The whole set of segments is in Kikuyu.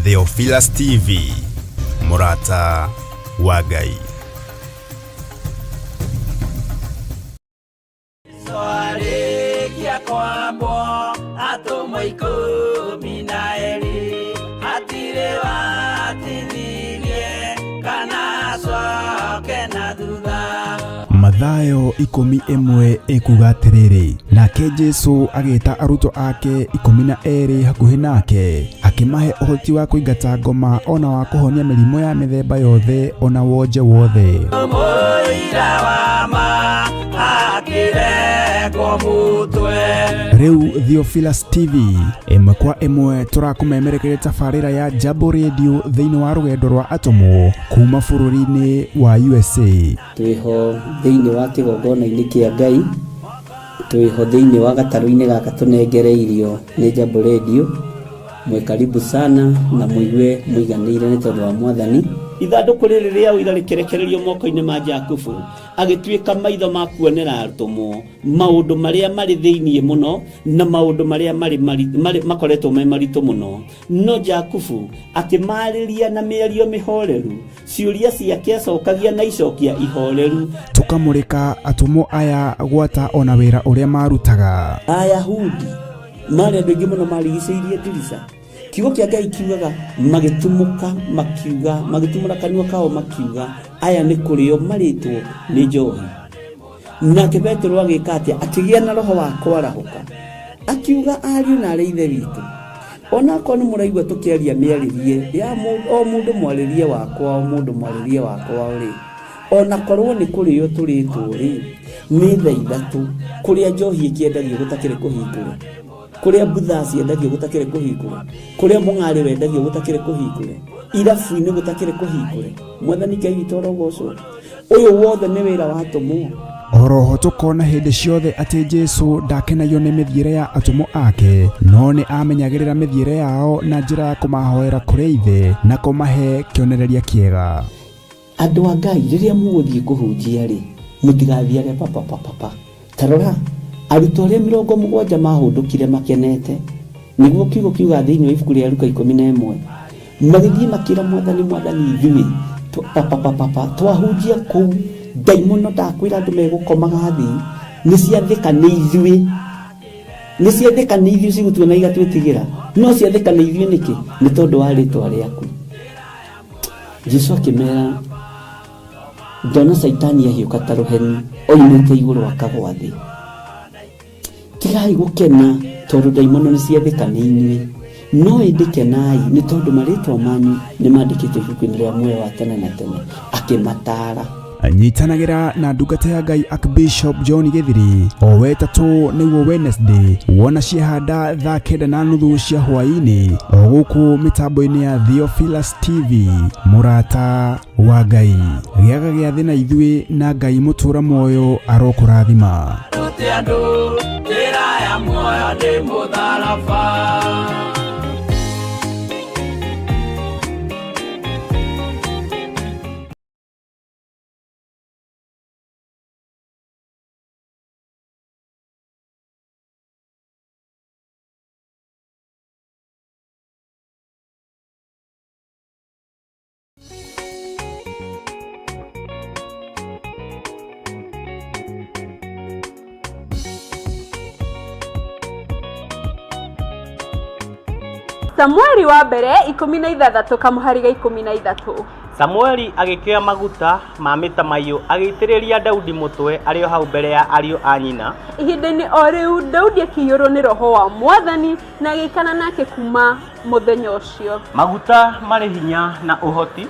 Theophilus TV, mũrata wa Ngai. Arĩkia kwambwo atũmwo 12 hatirĩ watithirie kana acoke na thutha. Mathayo 11 ĩkuga atĩrĩrĩ, nake Jesu agĩta arutwo ake 12 hakuhĩ nake, akĩmahe ũhoti wa kũingata ngoma ona wa kũhonia mĩrimũ ya mĩthemba yothe ona wonje wothe. Mũira wa ma akĩrengwo mũtwe. Rĩu Theophilus TV ĩmwe kwa ĩmwe tũrakũmemerekeria tabarĩra ya Jambo Radio thĩinĩ wa rũgendo rwa atũmwo kuma bũrũri-inĩ wa USA. Twĩho thĩinĩ wa kĩgongona-inĩ kĩa Ngai, twĩho thĩinĩ wa gatarũ-inĩ gaka tũnengereirio nĩ Jambo Radio. Mwĩ karibu sana na mũigue mũiganĩire nĩ tondũ wa Mwathani. Ithandũkũ rĩrĩ rĩa ũira rĩkĩrekererio moko-inĩ ma Jakubu, agĩtuĩka maitho ma kuonera atũmwo maũndũ marĩa marĩ thĩinĩ mũno na maũndũ marĩa marĩ makoretwo me maritũ mũno. No Jakubu akĩmarĩria na mĩario mĩhoreru, ciũria ciake acokagia na icokia ihoreru. Tũkamũrĩka atũmwo aya gwata ona wĩra ũrĩa marutaga. Ayahudi marĩ andũ aingĩ mũno marigicĩirie ndirica. Kiugo kĩa Ngai kiugaga magĩtumũka makiuga, magĩtumũra kanua kao makiuga, aya nĩ kũrĩo marĩtwo nĩ njohi. Nake Petero agĩka atĩa? Akĩgĩa na roho wa kwarahũka, akiuga ariũ na arĩ ithe witũ, onakorwo nĩ mũraigua tũkĩaria mĩarĩrie ya o mũndũ mwarĩrie wakwa, o mũndũ mwarĩrie wakwa rĩ, onakorwo nĩ kũrĩo tũrĩtwo rĩ, nĩ thaa ithatũ kũrĩa njohi ĩkĩendagio gũtakĩrĩ kũhingũre, kũrĩa mbutha ciendagio gũtakĩrĩ kũhingũre, kũrĩa mũng'arĩ wendagio gũtakĩrĩ kũhingũre, irabu-inĩ gũtakĩrĩ kũhingũre. Mwathani Ngai witũ arogocwo. Ũyũ wothe nĩ wĩra wa atũmwo. Oroho tũkona hĩndĩ ciothe atĩ Jesu ndakenagio nĩ mĩthiĩre ya atũmwo ake, no nĩ amenyagĩrĩra mĩthiĩre yao na njĩra ya kũmahoera kũrĩ Ithe na kũmahe kĩonereria kĩega. Andũ a Ngai, rĩrĩa mũgũthiĩ kũhunjia rĩ, mũtigathiage papapapapa. Ta rora, arutwo arĩa 70 mahũndũkire makenete, nĩguo kiugo kiuga thĩinĩ wa ibuku rĩa Luka 11, magĩthiĩ makĩra Mwathani, Mwathani, ithuĩ papapapapa twahunjia kũu, ndaimono ndakwĩra andũ megũkomaga thĩ, nĩ ciathĩka nĩ ithuĩ, nĩ ciathĩka nĩ ithuĩ cigũtuona igatwĩtigĩra, no ciathĩka nĩ ithuĩ nĩkĩ? Nĩ tondũ wa rĩtwa rĩaku. Jesu akĩmera, ndona Caitani ahiũka ta rũheni oimĩte igũrũ akagwa thĩ. Tigai gũkena tondũ ndaimono nĩ ciathĩka nĩ inyuĩ, no ĩndĩ kenai nĩ tondũ marĩtwa manyu nĩ mandĩkĩtwo ibuku-inĩ rĩa muoyo wa tene na tene. Akĩmataara. Nyitanagĩra na ndungata ya Ngai Archbishop John Gĩthiri o wetatũ nĩguo Wednesday wona ciahanda thaa 9:30 cia hwaĩ-inĩ o gũkũ mĩtambo-inĩ ya Theophilus TV, mũrata wa Ngai. Gĩaga gĩathĩ na ithuĩ na Ngai mũtũra muoyo arokũrathima. Rute andũ njĩra ya muoyo nĩ mũtharaba. Samueli wa mbere 16 kamũhari ga 13. Samueli agĩkĩoya maguta ma mĩtamaiyũ agĩitĩrĩria Daudi mũtwe arĩ o hau mbere ya ariũ a nyina. Ihinda-inĩ o rĩu Daudi akĩiyũrwo nĩ roho wa Mwathani na agĩikara nake kuma mũthenya ũcio. Maguta marĩ hinya na ũhoti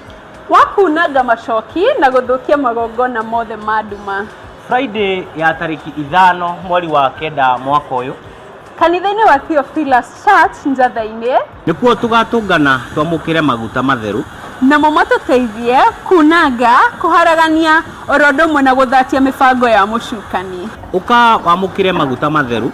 wa kunanga macoki na gũthũkia magongona mothe ma nduma. Friday ya tarĩki 5 mweri wa 9 mwaka ũyũ, kanitha-inĩ wa Theophilus Church Njatha-inĩ, nĩkuo tũgatũngana twamũkĩre maguta matheru, namo matũteithie kunanga, kũharagania oro ũndũ ũmwe na gũthatia mĩbango ya mũcukani. Ũka wamũkĩre maguta matheru,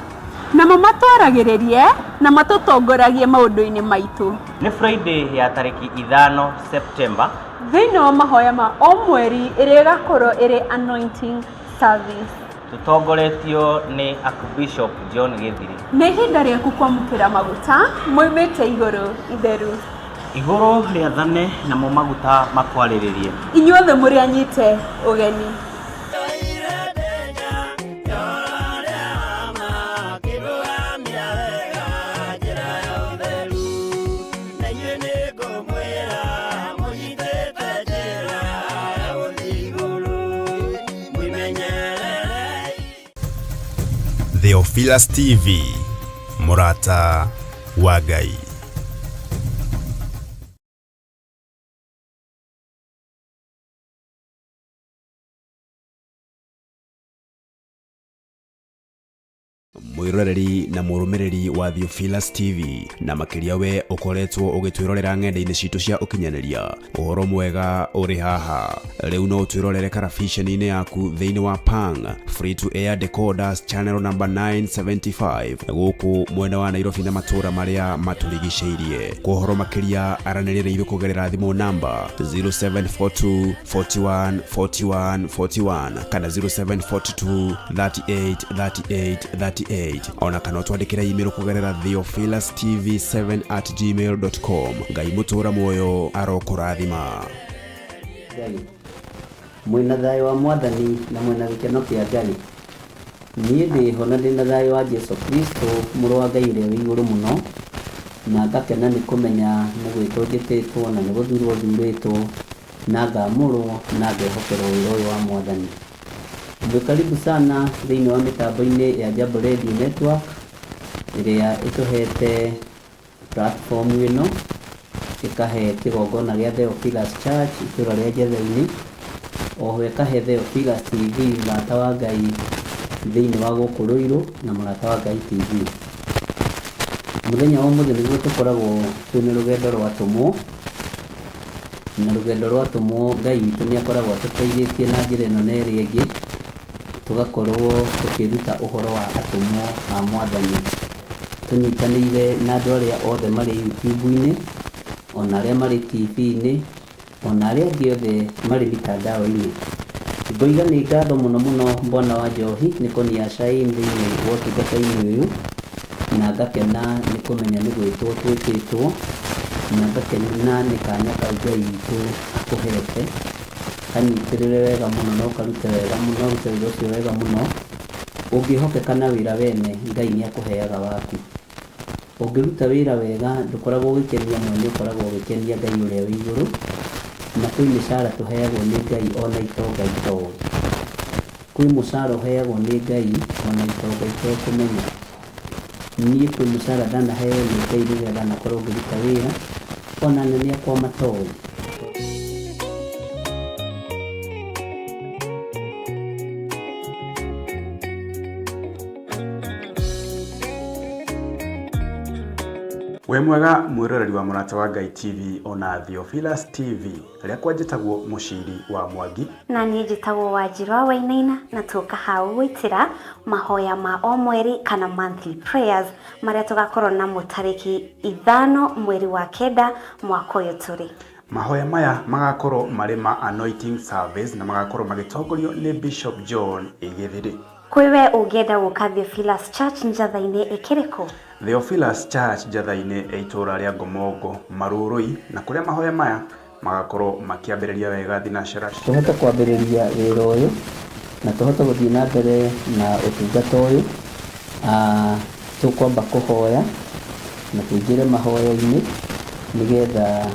namo matwaragĩrĩrie na matũtongoragie maũndũ-inĩ maitũ. Nĩ Friday ya tarĩki 5 September, thĩinĩ wa mahoya ma o mweri ĩrĩa ĩgakorwo ĩrĩ anointing service. Tũtongoretio nĩ Archbishop John Gĩthiri. Nĩ ihinda rĩaku kwamũkĩra maguta moimĩte igũrũ itheru. Igũrũ rĩathane namo maguta makwarĩrĩrie. Inyuothe mũrĩ anyite ũgeni. Theophilus TV, mũrata wa Ngai. Mwĩroreri na mũrũmĩrĩri wa Theophilus TV, na makĩria we ũkoretwo ũgĩtwĩrorera ng'enda-inĩ citũ cia ũkinyanĩria, ũhoro mwega ũrĩ haha. Rĩu no ũtwĩrorere karabiceni-inĩ yaku thĩinĩ wa Pang Free to Air Decoders channel number 975 gũkũ mwena wa Nairobi na matũũra marĩa matũrigicĩirie. Kwa ũhoro makĩria aranĩria na ithuĩ kũgerera thimũ namba 0742 41 41 41 kana 0742 38 38 38, ona kana ũtwandĩkĩre email kũgerera theophilustv7@gmail.com. Ngai mũtũũra muoyo arokũrathima. Ngai mwĩna thayũ wa Mwathani na mwĩna gĩkeno kĩa Ngai. Niĩ ndĩho na ndĩna thayũ wa Jesu Kristo, mũrũ wa Ngai ũrĩa wĩ igũrũ mũno, na ngakena nĩ kũmenya nĩ gwĩtwo njĩtĩtwo na nĩ gũthurwo thurĩtwo na ngamũrwo na ngehokerwo wĩra ũyũ wa Mwathani. Mwĩ karibu sana thĩinĩ wa mĩtambo-inĩ ya Jambo Radio Network ĩrĩa ĩtũhete platform ĩno, ĩkahe kĩgongona gĩa Theophilus Church itũra rĩa Njetha-inĩ, oho ĩkahe Theophilus TV, mũrata wa Ngai thĩinĩ wa gũkũ Rũirũ, na mũrata wa Ngai TV. Mũthenya wa ũmũthĩ nĩguo tũkoragwo twĩna rũgendo rwa atũmwo, na rũgendo rwa atũmwo Ngai witũ nĩ akoragwo atũteithĩtie na njĩra ĩno na ĩrĩa ĩngĩ, tũgakorwo tũkĩruta ũhoro wa atũmwo a Mwathani. Tũnyitanĩire na andũ arĩa othe marĩ YouTube-inĩ, ona arĩa marĩ TV-inĩ, ona arĩa angĩ othe marĩ mitandao-inĩ. Ngoiga nĩ ngatho mũno mũno Bwana wa Njohi nĩ kũnia shine thĩinĩ wa ũtungata-inĩ ũyũ, na ngakena nĩ kũmenya nĩ gwĩtwo twĩtĩtwo, na ngakena nĩ kanya kau Ngai witũ akũhete. Kanyitĩrĩre wega mũno na ũkarute wega mũno, ũrute wĩra ũcio wega mũno. Ũngĩhokeka na wĩra wene, Ngai nĩ akũheaga waku. Ũngĩruta wĩra wega, ndũkoragwo ũgĩkenia mwene, ũkoragwo ũgĩkenia Ngai ũrĩa wĩ igũrũ. Na kwĩ mĩcara tũheagwo nĩ Ngai ona itonga itoĩ. Kwĩ mũcara ũheagwo nĩ Ngai ona itonga itekũmenya. Niĩ kwĩ mũcara ndanaheo nĩ Ngai rĩrĩa ndanakorwo ngĩruta wĩra, ona anene akwa matoĩ. Wĩ mwega mwĩroreri wa Mũrata wa Ngai TV ona Theophilus TV. Rĩakwa njĩtagwo Mũciri wa Mwangi. Na niĩ njĩtagwo Wanjirũ wa Wainaina, na tũka hau gwĩtĩra mahoya ma o mweri kana monthly prayers marĩa tũgakorwo namo tarĩki 5 mweri wa 9 mwaka ũyũ tũrĩ. Mahoya maya magakorwo marĩ ma anointing service na magakorwo magĩtongorio nĩ Bishop John Gĩthiri. Kwĩ we ũngĩenda gũka Theophilus Church Njatha-inĩ ĩkĩrĩkũ? Theophilus Church Njatha-inĩ ya itũũra rĩa Ngomongo Marurui, na kũrĩa mahoya maya magakorwo makĩambĩrĩria wega thinacara. Tũhote kwambĩrĩria wĩra ũyũ na tũhote gũthiĩ na mbere na ũtungata ũyũ, tũkwamba kũhoya na tũingĩre mahoya-inĩ nĩgetha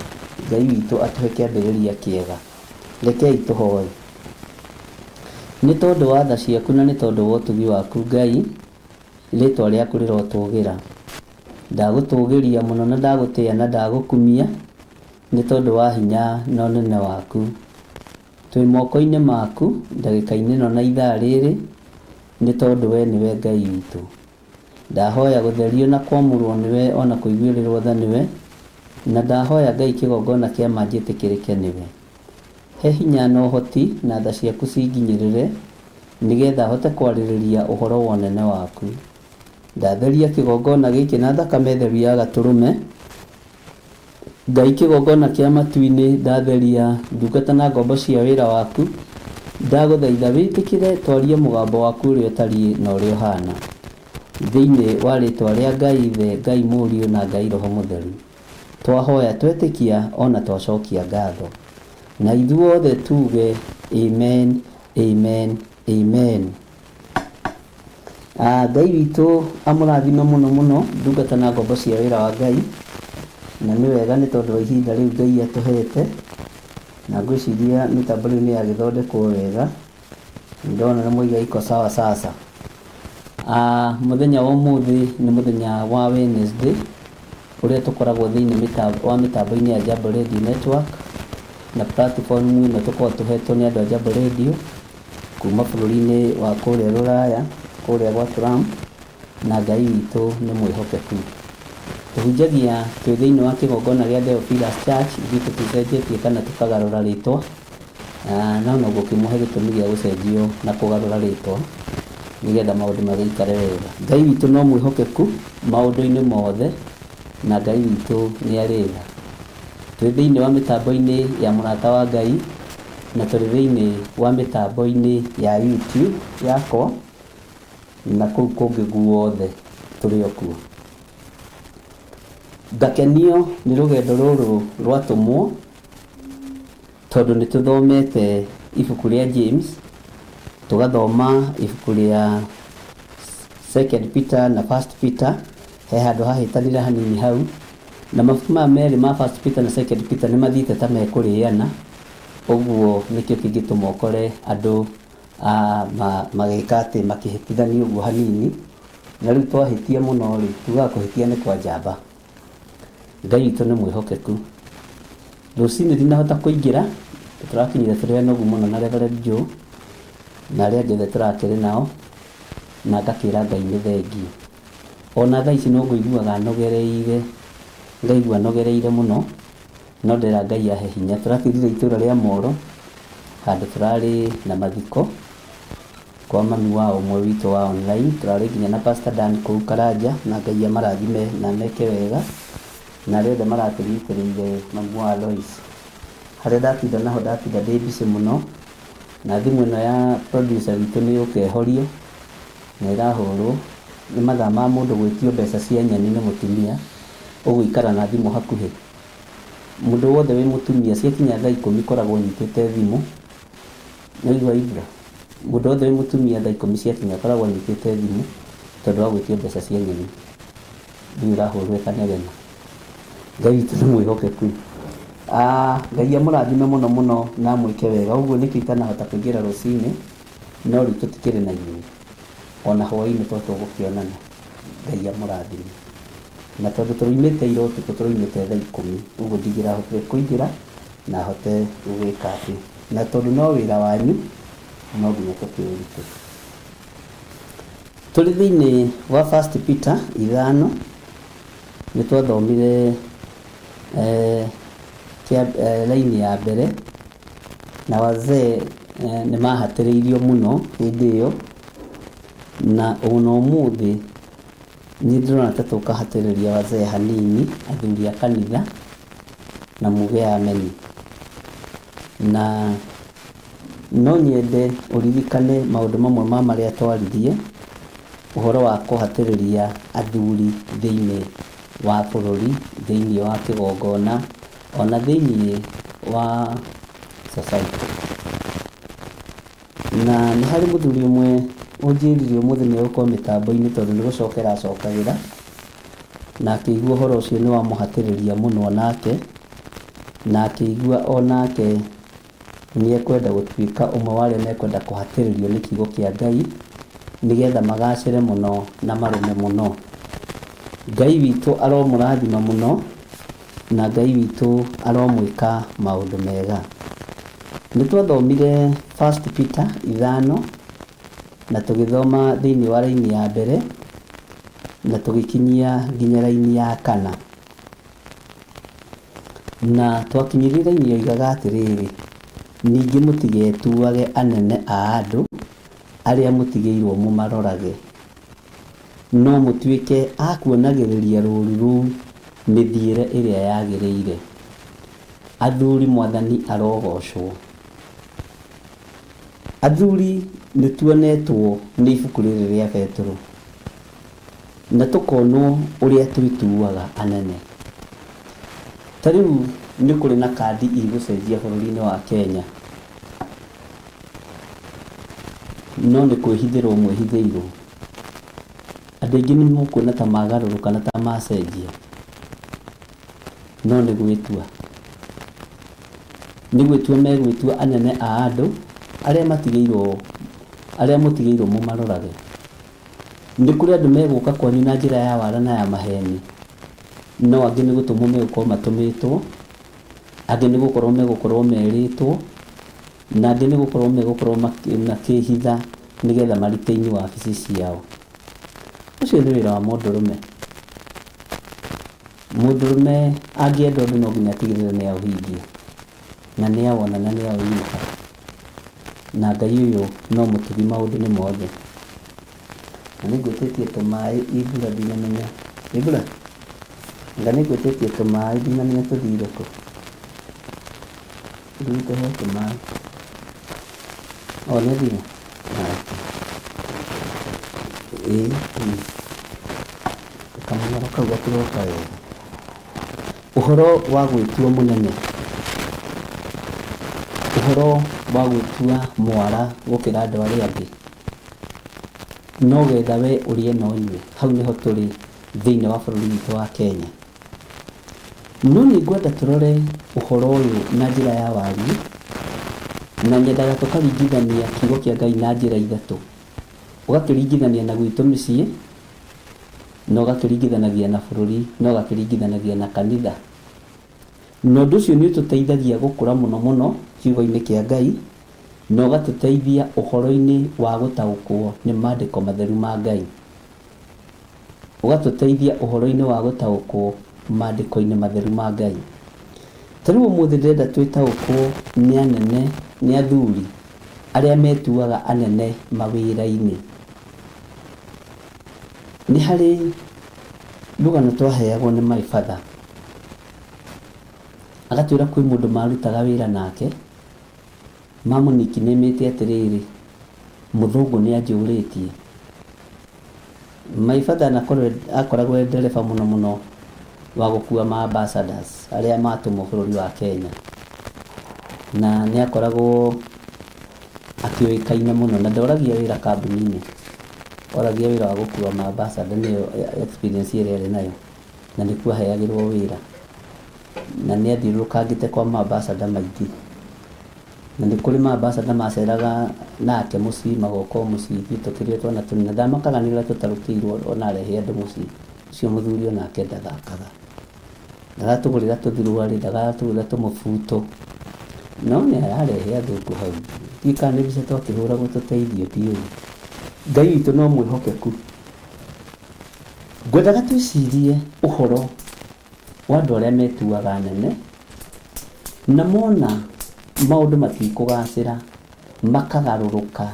Ngai witũ atũhe kĩambĩrĩria kĩega. Rekei tũhoe. Nĩ tondũ wa tha ciaku na nĩ tondũ wa ũtugi waku Ngai, rĩtwa rĩaku rĩrotũgĩra. Ndagũtũgĩria mũno na ndagũtĩa na ndagũkumia nĩ tondũ wa hinya na ũnene waku. Twĩ moko-inĩ maku ndagĩka-inĩ ĩno na ithaa rĩrĩ nĩ tondũ we nĩwe Ngai witũ. Ndahoya gũtherio na kwamũrwo nĩwe ona kũiguĩrĩrwo tha nĩwe, na ndahoya Ngai kĩgongona kĩa ma njĩtĩkĩrĩke nĩwe. He hinya na ũhoti na tha ciaku cinginyĩrĩre nĩgetha hote kwarĩrĩria ũhoro wa ũnene waku. Ndatheria kĩgongona gĩkĩ na thakame theru ya gatũrũme. Ngai kĩgongona kĩa matu-inĩ, ndatheria ndungata na ngombo cia wĩra waku. Ndagũthaitha wĩtĩkĩre twarie mũgambo waku ũrĩa ũtariĩ na ũrĩa ũhana. Thĩinĩ wa rĩtwa rĩa Ngai Ithe, Ngai Mũriũ na Ngai Roho Mũtheru. Twahoya twetĩkia ona twacokia ngatho. Na ithuothe tuge amen, amen, amen. Ah, Ngai witũ amũrathime mũno mũno ndungata na ngombo cia wĩra wa Ngai. Na nĩ wega nĩ tondũ wa ihinda rĩu Ngai atũhete. Na ngwĩciria mĩtambo rĩu nĩ yagĩthondekwo wega. Ndona nĩ mwaiga iko sawa sasa. Ah, mũthenya wa ũmũthĩ nĩ mũthenya wa Wednesday ũrĩa tũkoragwo thĩinĩ wa mĩtambo-inĩ ya Jambo Radio Network na platform ĩno tũkoragwo tũhetwo nĩ andũ a Jambo Radio kuma bũrũri-inĩ wa kũrĩa Rũraya, kũrĩa gwa Trump, na Ngai witũ nĩ mwĩhokeku. Tũhunjagia twĩ thĩinĩ wa kĩgongona gĩa Theophilus Church, ithuĩ tũticenjetie kana tũkagarũra rĩtwa, no no ngũkĩmũhe gĩtũmi gĩa gũcenjio na kũgarũra rĩtwa nĩgetha maũndũ magĩikare wega. Ngai witũ no mwĩhokeku maũndũ-inĩ mothe na Ngai witũ nĩ arĩ tha. Twĩ thĩinĩ wa mĩtambo-inĩ ya mũrata wa Ngai na tũrĩ thĩinĩ wa mĩtambo-inĩ ya YouTube yakwa na kũu kũngĩ guothe tũrĩ o kuo. Ngakenio nĩ rũgendo rũrũ rwatũmwo tondũ nĩ tũthomete ibuku rĩa James, tũgathoma ibuku rĩa Second Peter na First Peter, he handũ hahĩtanire hanini hau, na mabuku maya merĩ ma First Peter na Second Peter nĩ mathiĩte ta mekũrĩana, ũguo nĩkĩo kĩngĩtũma ũkore andũ magĩka atĩ makĩhĩtithania ũguo hanini, na rĩu twahĩtia mũno rĩ, tugaga kũhĩtia nĩ kwa njamba. Ngai witũ nĩ mwĩhokeku. Rũcinĩ ndinahota kũingĩra, tũrakinyire tũrĩ anogu mũno na Reverend Joe na arĩa angĩ othe tũrakĩrĩ nao, na ngakĩra Ngai nĩ thengiũ. Ona thaa ici no ngũiguaga nogereire, ngaigua nogereire mũno, no ndera Ngai ahe hinya. Tũratindire itũra rĩa Moro, handũ tũrarĩ na mathiko kwa mami wa ũmwe witũ wa online. Tũrarĩ nginya na Pastor Dan kũu Karanja, na Ngai amarathime na ameke wega, na arĩa othe maratũnyitĩrĩire mami wa Lois. Harĩa ndatinda naho ndatinda ndĩ busy mũno, na thimũ ĩno ya producer witũ nĩ yũka ĩhorio, na ĩrahũrwo. Nĩ mathaa ma mũndũ gwĩtio mbeca cia nyeni nĩ mũtumia, ũgũikara na thimũ hakuhĩ. Mũndũ wothe wĩ mũtumia ciakinya thaa ikũmi koragwo ũnyitĩte thimũ. Nĩwaigua Ibra? Mũndũ wothe wĩ mũtumia thaa ikũmi ciakinya akoragwo anyitĩte thimũ tondũ wa gwĩtio mbeca cia nyeni. Rĩu ĩrahũrwo ĩkanegena. Ngai witũ nĩ mwĩhokeku. Ah, Ngai amũrathime mũno mũno na amwĩke wega. Ũguo nĩkĩo itanahota kũingĩra rũcinĩ, no rĩu tũtikĩrĩ na inyuĩ. Ona hwaĩ-inĩ to tũgũkĩonana. Ngai amũrathime. Na tondũ tũroimĩte ira ũtukũ tũroimĩte thaa ikũmi, ũguo ndingĩrahotire kũingĩra na hote gũgĩka atĩ. Na tondũ no wĩra wanyu, no nginya tũkĩũrute. Tũrĩ thĩinĩ wa First Peter ithano, nĩ twathomire raini ya mbere, na wazee nĩ mahatĩrĩirio mũno hĩndĩ ĩyo, na ona ũmũthĩ niĩ ndĩrona ta tũkahatĩrĩria wazee hanini, athuri a kanitha, na muge ameni. Na no nyende ũririkane maũndũ mamwe ma marĩa twaririe, ũhoro wa kũhatĩrĩria athuri thĩinĩ wa bũrũri, thĩinĩ wa kĩgongona, ona thĩinĩ wa society. Na nĩ harĩ mũthuri ũmwe ũnjĩrire ũmũthĩ nĩ egũkorwo mĩtambo-inĩ tondũ nĩ gũcokera acokagĩra, na akĩigua ũhoro ũcio nĩ wamũhatĩrĩria mũno onake, na akĩigua onake nĩ ekwenda gũtuĩka ũmwe wa arĩa mekwenda kũhatĩrĩrio nĩ kiugo kĩa Ngai, nĩgetha magacĩre mũno na marũme mũno. Ngai witũ aromũrathima mũno, na Ngai witũ aromwĩka maũndũ mega. Nĩ twathomire First Peter ithano, na tũgĩthoma thĩinĩ wa raini ya mbere, na tũgĩkinyia nginya raini ya kana. Na twakinyirie raini yoigaga atĩrĩrĩ, ningĩ mũtigetuage anene a andũ, arĩa mũtigĩirwo mũmarorage, no mũtuĩke a kuonagĩrĩria rũũru rũu mĩthiĩre ĩrĩa yagĩrĩire. Athuri Mwathani arogocwo. Athuri nĩ tuonetwo nĩ ibuku rĩrĩ rĩa Betũrũ, na tũkonwo ũrĩa twĩtuaga anene. Ta rĩu nĩ kũrĩ na kandi igũcenjia bũrũri-inĩ wa Kenya, no nĩ kwĩhithĩrwo mwĩhithĩirwo. Andũ aingĩ nĩ mũkuona ta magarũrũka na ta macenjia, no nĩ gwĩtua. Nĩ gwĩtua megwĩtua anene a andũ arĩa matigĩirwo arĩa mũtigĩirwo mũmarorage. Nĩ kũrĩ andũ megũka kwanyu na njĩra ya wara na ya maheni, no angĩ nĩ gũtũmwo megũkorwo matũmĩtwo, angĩ nĩ gũkorwo megũkorwo merĩtwo, na angĩ nĩ gũkorwo megũkorwo makĩhitha nĩgetha maritaini wabici ciao. Ũcio nĩ wĩra wa mũndũrũme. Mũndũrũme angĩenda ũndũ no nginya atigĩrĩre nĩ aũhingia, na nĩ awona na nĩ aũnyita. Na Ngai ũyũ no mũtugi maũndũ-inĩ mothe. Na nĩ ngwĩtĩtie tũmaĩ Ibura ndinamenya. Ibura? Anga nĩ ngwĩtĩtie tũmaĩ ndinamenya tũthire kũ. Rĩu tũhe tũmaĩ. O nĩ athire? Ĩĩ. Kamũnyaro kau gatiroka wega. Ũhoro wa gwĩtua mũnene. Ũhoro wa gwĩtua mwara gũkĩra andũ arĩa angĩ. No getha we ũrĩe na ũnyue. Hau nĩho tũrĩ thĩinĩ wa bũrũri witũ wa Kenya. No nĩ ngwenda tũrore ũhoro ũyũ na njĩra ya wariĩ, na nyendaga tũkaringithania kiugo kĩa Ngai na njĩra ithatũ. Ũgakĩringithania na gwitũ mĩciĩ, na ũgakĩringithanagia na bũrũri, na ũgakĩringithanagia na kanitha. Na ũndũ ũcio nĩ ũtũteithagia gũkũra mũno mũno kiugo-inĩ kĩa Ngai, na ũgatũteithia ũhoro-inĩ wa gũtaũkwo nĩ maandĩko matheru ma Ngai. Ũgatũteithia ũhoro-inĩ wa gũtaũkwo maandĩko-inĩ matheru ma Ngai. Ta rĩu ũmũthĩ ndĩrenda twĩtaũkwo nĩ anene, nĩ athuri arĩa metuaga anene mawĩra-inĩ. Nĩ harĩ rũgano twaheagwo nĩ my father, agatwĩra kwĩ mũndũ marutaga wĩra nake, mamũnicknamĩte atĩrĩrĩ, mũthũngũ nĩ anjũrĩtie. My father anakorwo akoragwo e ndereba mũno mũno wa gũkua ma ambassadors arĩa matũmwo bũrũri wa Kenya. Na nĩ akoragwo akĩũĩkaine mũno na ndoragia wĩra kambuni-inĩ, oragia wĩra wa gũkua ma ambassador nĩyo experience ĩrĩa arĩ nayo, na nĩkuo aheagĩrwo wĩra. Na nĩ athiũrũrũkangĩte kwa ma ambassador maingĩ. Na nĩ kũrĩ ma ambassador maceraga nake mũciĩ magoka o mũciĩ ithuĩ tũkĩrĩ o twana tũnini na ndamakaga nĩ ũrĩa tũtarũkĩirwo ona arehe andũ mũciĩ. Ũcio mũthuri onake ndathakaga. Ndagatũgũrĩra tũthuruarĩ, ndagatũgũrĩra tũmũbuto, no nĩ ararehe athũngũ hau. Ndiũĩ kana nĩ mbica twakĩhũragwo tũteithio ndiũĩ. Ngai witũ no mwĩhokeku. Ngwendaga twĩcirie ũhoro wa andũ arĩa metuaga anene na mona maũndũ matikũgacĩra makagarũrũka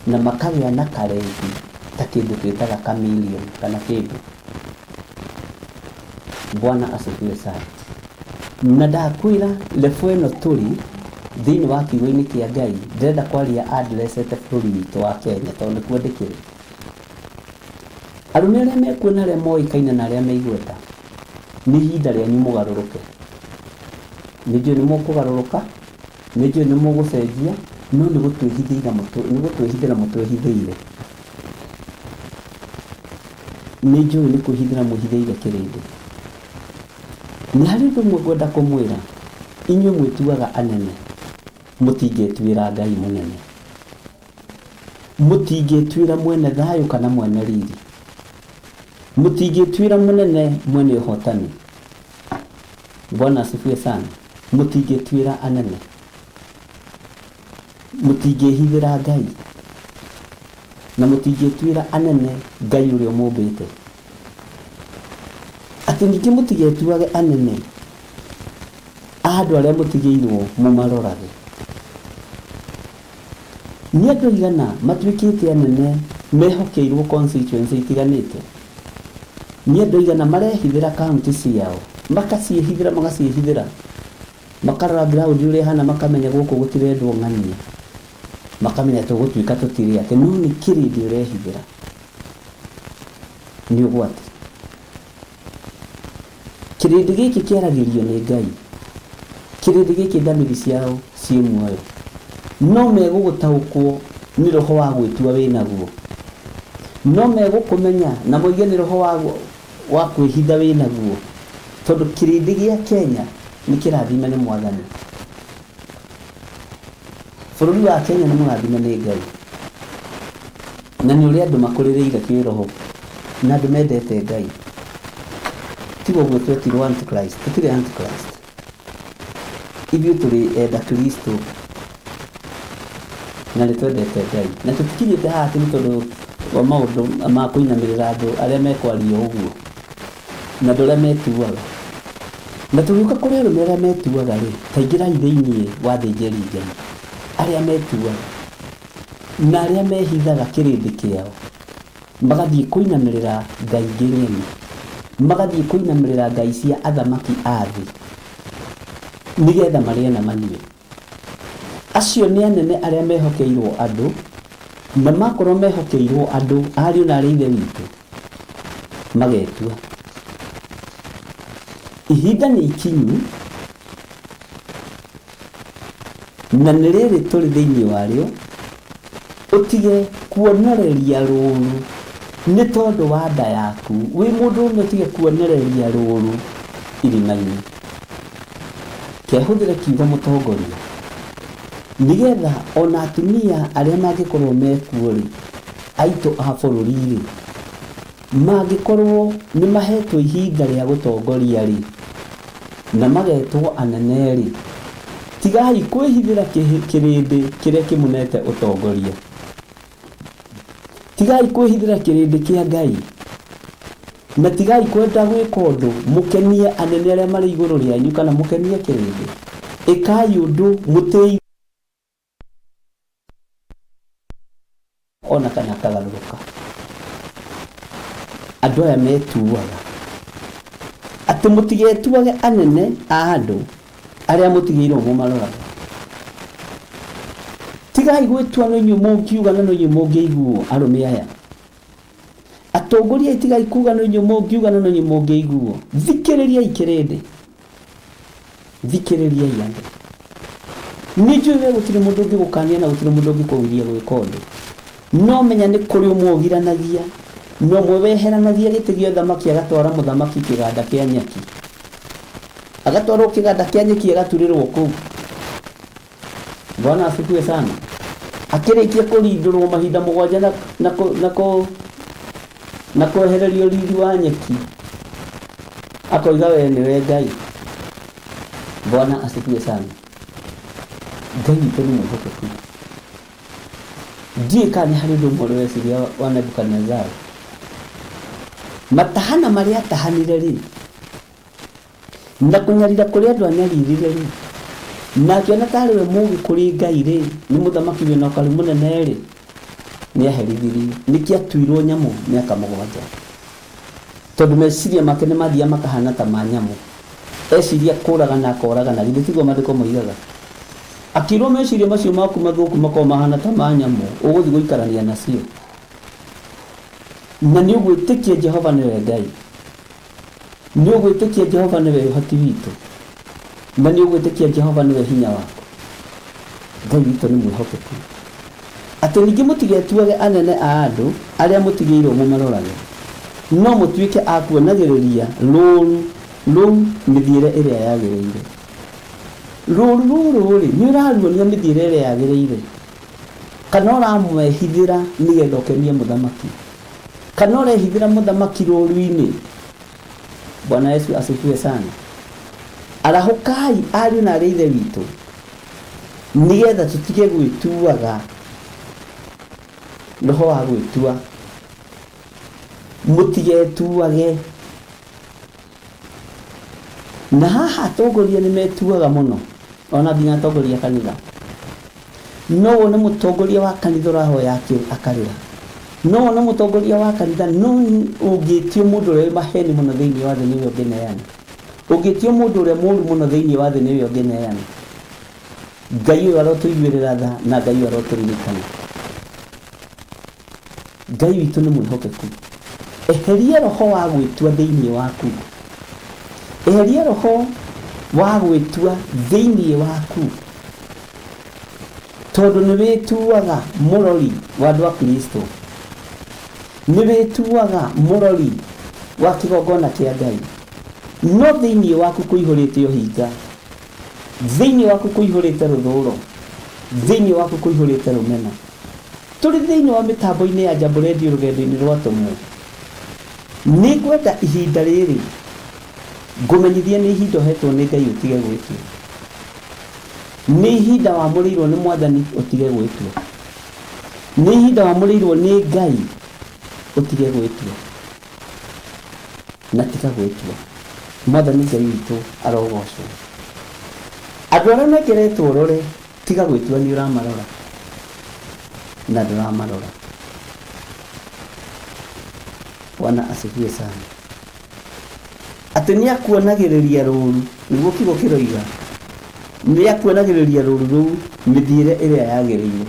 na makagĩa na karengi ta kĩndũ twĩtaga chameleon kana kĩndũ. Bwana asifiwe sana. Na ndakwĩra level ĩno tũrĩ thĩinĩ wa kiugo-inĩ kĩa Ngai ndĩrenda kwaria addressete bũrũri witũ wa Kenya tondũ nĩkuo ndĩkĩrĩ. Arũme arĩa mekuo na arĩa moĩkaine na arĩa me igweta, nĩ ihinda rĩanyu mũgarũrũke. Nĩ njũĩ nĩ mũkũgarũrũka, nĩ njũĩ nĩ mũgũcenjia, no nĩ gũtwĩhithĩra nĩ gũtwĩhithĩra mũtwĩhithĩire. Nĩ njũĩ nĩ kwĩhithĩra mwĩhithĩire kĩrĩndĩ. Nĩ harĩ ũndũ ũmwe ngwenda kũmwĩra, inyuĩ mwĩtuaga anene, mũtingĩtuĩra Ngai mũnene. Mũtingĩtuĩra mwene thayũ kana mwene riri. Mũtingĩtuĩra mũnene mwene ũhotani. Bwana asifiwe sana. Mũtingĩtuĩra anene. Mũtingĩhithĩra Ngai. Na mũtingĩtuĩra anene Ngai ũrĩa ũmũmbĩte. Atĩ ningĩ mũtigetuage anene a andũ arĩa mũtigĩirwo mũmarorage. Nĩ andũ aigana matuĩkĩte anene mehokeirwo constituency itiganĩte? Nĩ andũ aigana marehithĩra county ciao, makaciĩhithĩra magaciĩhithĩra, makarora ground ũrĩa ĩhana makamenya gũkũ gũtirendwo ng'ania, makamenya tũgũtuĩka tũtirĩ ake, no nĩ kĩrĩndĩ ũrehithĩra. Nĩ ũgwati. Kĩrĩndĩ gĩkĩ kĩaragĩrio nĩ Ngai. Kĩrĩndĩ gĩkĩ thamiri ciao ciĩ muoyo. No megũgũtaũkwo nĩ roho wa gwĩtua wĩ naguo. No megũkũmenya na moige nĩ roho wa, wa kwĩhitha wĩ naguo. Tondũ kĩrĩndĩ gĩa Kenya nĩ kĩrathime nĩ Mwathani. Bũrũri wa Kenya nĩ mũrathime nĩ Ngai. Na nĩ ũrĩa andũ makũrĩrĩire kĩroho na andũ mendete Ngai. Tiga ũguo twetirwo antichrist, tũtirĩ antichrist. Ithuĩ tũrĩ enda Kristo na nĩ twendete Ngai. Na tũtikinyĩte haha atĩ nĩ tondũ wa maũndũ ma kũinamĩrĩra andũ arĩa mekwaria ũguo na andũ arĩa metuaga. Na tũgĩũka kũrĩ arũme arĩa metuaga rĩ, ta ingĩrai thĩinĩ wa athĩnjĩri Ngai arĩa metuaga na arĩa mehithaga kĩrĩndĩ kĩao magathiĩ kũinamĩrĩra ngai ingĩ ng'eni, magathiĩ kũinamĩrĩra ngai cia athamaki a thĩ nĩgetha marĩe na manyue. Acio nĩ anene arĩa mehokeirwo andũ, na makorwo mehokeirwo andũ, ariũ na aarĩ a Ithe witũ, magetua. Ihinda nĩ ikinyu, na nĩ rĩrĩ tũrĩ thĩinĩ warĩo, ũtige kuonereria rũũru nĩ tondũ wa nda yaku. Wĩ mũndũrũme ũtige kuonereria rũũru irima-inĩ. Kehũthĩre kiugo mũtongoria nĩgetha ona atumia arĩa mangĩkorwo mekuo-rĩ, aitũ a bũrũri-rĩ, mangĩkorwo nĩ mahetwo ihinda rĩa gũtongoria-rĩ, na magetwo anene-rĩ, tigai kwĩhithĩra kĩrĩndĩ kĩrĩa kĩmũnete ũtongoria. Tigai kwĩhithĩra kĩrĩndĩ kĩa Ngai, na tigai kwenda gwĩka ũndũ mũkenie anene arĩa marĩ igũrũ rĩanyu kana mũkenie kĩrĩndĩ. Ĩkai ũndũ mũtĩi ona kana akagarũrũka. Andũ aya metuaga atĩ mũtigetuage anene a andũ arĩa mũtigĩirwo mũmaroraga. Tigai gwĩtua no inyuĩ mũngiuga na no inyuĩ mũngĩiguo, arũme aya. Atongoria tigai kuga no inyuĩ mũngiuga na no inyuĩ mũngĩiguo. Thikĩrĩriai kĩrĩndĩ. Thikĩrĩriai andũ. Nĩ njũĩ we gũtirĩ mũndũ ũngĩgũkania na gũtirĩ mũndũ ũngĩkũgiria gwĩka ũndũ. No menya nĩ kũrĩ ũmwe ũgiranagia na ũmwe weheranagia gĩtĩ gĩa ũthamaki agatwara mũthamaki kĩganda kĩa nyeki. Agatwarwo kĩganda kĩa nyeki agaturĩrwo kũu. Bwana asifiwe sana. Akĩrĩkia kũrindũrwo mahinda mũgwanja na, na, kũ, na, kũ, na kwehererio riri wa nyeki akoiga we nĩwe Ngai. Bwana asifiwe sana. Ngai witũ nĩ mwĩhokeku. Ndiũĩ kana nĩ harĩ ũndũ ũmwe ũrĩ weciria wa Nebukadnezari. Matahana marĩa atahanire rĩ, na kũnyarira kũrĩa andũ anyaririre-rĩ, na akĩona ta arĩ we mũũgĩ kũrĩ Ngai-rĩ, nĩ mũthamaki wĩna ũkaru mũnene-rĩ, nĩaherithirio. Nĩkĩo atuirwo nyamũ mĩaka mũgwanja. Tondũ meciria make nĩmathiaga makahana ta ma nyamũ. Eciria kũragana akoragana, githĩ tiguo maandĩko moigaga? Akĩrwo meciria macio maku mathũku makoragwo mahana ta ma nyamũ, ũgũthiĩ gũikarania nacio. Na nĩũgwĩtĩkia Jehova nĩwe Ngai. Nĩ ũgwĩtĩkia Jehova nĩwe ũhoti witũ, na nĩ ũgwĩtĩkia Jehova nĩwe hinya waku? Ngai witũ nĩ mwĩhokeku. Atĩ ningĩ mũtigetuage anene a andũ arĩa mũtigĩirũo mũmarorage, no mũtuĩke a kuonagĩrĩria rũũru rũu mĩthiĩre ĩrĩa yagĩrĩire. Rũũru rũrũ-rĩ, nĩ ũraruonia mĩthiĩre ĩrĩa yagĩrĩire, kana ũramwehithĩra nĩgetha ũkenie mũthamaki? Kana ũrehithĩra mũthamaki rũũru-inĩ? Bwana Yesu asifiwe sana. Arahũkai ariũ na arĩ ithe witũ, nĩgetha tũtige gwĩtuaga roho wa gwĩtua. Mũtigetuage. Na haha atongoria nĩ metuaga mũno, ona nginya atongoria a kanitha. No wone mũtongoria wa kanitha ũrahoya akarĩra. No wone mũtongoria wa kanitha, no ũngĩtio mũndũ ũrĩa wĩ maheni mũno thĩinĩ wa thĩ nĩwe ũngĩneana. Ũngĩtio mũndũ ũrĩa mũru mũno thĩinĩ wa thĩ nĩwe ũngĩneana. Ngai ũyũ arotũiguĩrĩra tha na Ngai ũyũ arotũririkana. Ngai witũ nĩ mwĩhokeku. Eheria roho wa gwĩtua thĩinĩ waku. Eheria roho wa gwĩtua thĩinĩ waku, tondũ nĩ wĩtuaga mũrori wa andũ a Kristo, nĩ wĩtuaga mũrori wa kĩgongona kĩa Ngai, no thĩinĩ waku kũihũrĩte ũhinga, thĩinĩ waku kũihũrĩte rũthũro, thĩinĩ waku kũihũrĩte rũmena. Tũrĩ thĩinĩ wa mĩtambo-inĩ ya Jambo Radio rũgendo-inĩ rwa atũmwo, nĩ ngwenda ihinda rĩrĩ ngũmenyithie nĩ ihinda ũhetwo nĩ Ngai ũtige gwĩtua. Nĩ ihinda wamũrĩirwo nĩ Mwathani ũtige gwĩtua. Nĩ ihinda wamũrĩirwo nĩ Ngai ũtige gwĩtua. Na tiga gwĩtua. Mwathani Ngai witũ arogocwo. Andũ arĩa ũnengeretwo ũrore tiga gwĩtua nĩ ũramarora na ndũramarora. Bwana asifiwe sana. Atĩ nĩ akuonagĩrĩria rũũru, nĩguo kiugo kĩroiga, nĩ akuonagĩrĩria rũũru rũu mĩthiĩre ĩrĩa yagĩrĩire.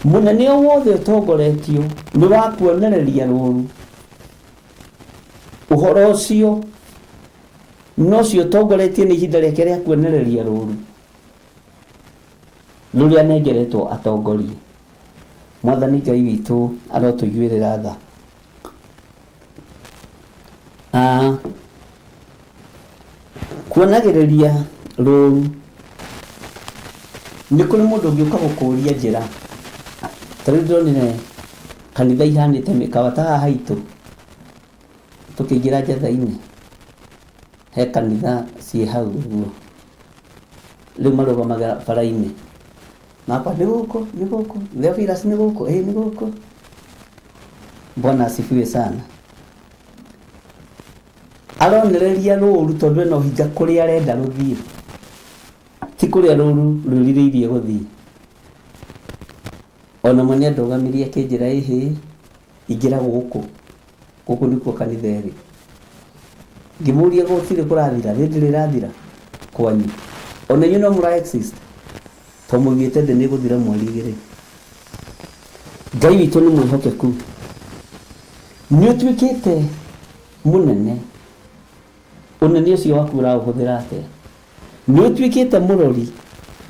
Mũnene o wothe ũtongoretio nĩ wa kuonereria rũũru ũhoro ũcio, no ũcio ũtongoretie nĩ ihinda rĩake rĩa kuonereria rũũru rũrĩa anengeretwo atongorie. Mwathani Ngai witũ arotũiguĩrĩra tha. Ah, kuonagĩrĩria rũũru nĩ kũrĩ mũndũ ũngĩũka gũkũria njĩra. Ta rĩu ndĩronire kanitha ihanĩte mĩkawa ta haha haitũ tũkĩingĩra Njatha-inĩ he kanitha ciĩ hau ũguo rĩu marũgamaga bara-inĩ makwa nĩ gũkũ nĩ gũkũ Theophilus nĩ gũkũ ĩĩ nĩ gũkũ. Bwana asifiwe sana. Aronereria rũũru tondũ ena ũhinga kũrĩa arenda rũthiĩ, ti kũrĩa rũũru rwĩrirĩirie gũthiĩ. Ona mwe nĩandũgamirie akĩnjĩra ĩhĩ, ingĩra gũkũ, gũkũ nĩkuo kanitha ĩrĩ. Ngĩmũria gũtirĩ kũrathira, thĩ ndĩrĩ ĩrathira kwanyu? Ona inyuĩ no mũra exist? To mũugĩte thĩ nĩĩgũthira mweri igĩrĩ. Ngai witũ nĩ mwĩhokeku. Nĩ ũtuĩkĩte mũnene. Ũnene ũcio waku ũraũhũthĩra atĩa? Nĩ ũtuĩkĩte mũrori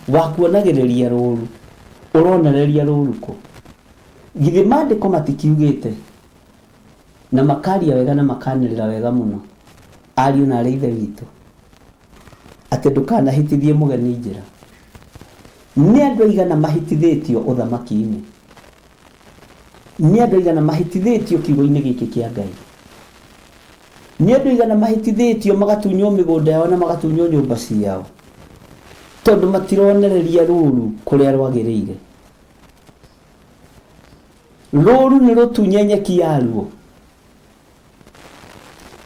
wa kuonagĩrĩria rũũru. Ũronereria rũũru kũ? Githĩ maandĩko matikiugĩte, na makaria wega na makanĩrĩra wega mũno, ariũ na aarĩ a Ithe witũ, atĩ ndũkanahĩtithie mũgeni njĩra? Nĩ andũ aigana mahĩtithĩtio ũthamaki-inĩ? Nĩ andũ aigana mahĩtithĩtio kiugo-inĩ gĩkĩ kĩa Ngai? Nĩ andũ aigana mahĩtithĩtio magatunywo mĩgũnda yao na magatunywo nyũmba ciao tondũ matironereria rũũru kũrĩa rwagĩrĩire? Rũũru nĩ rũtunye nyeki yaruo.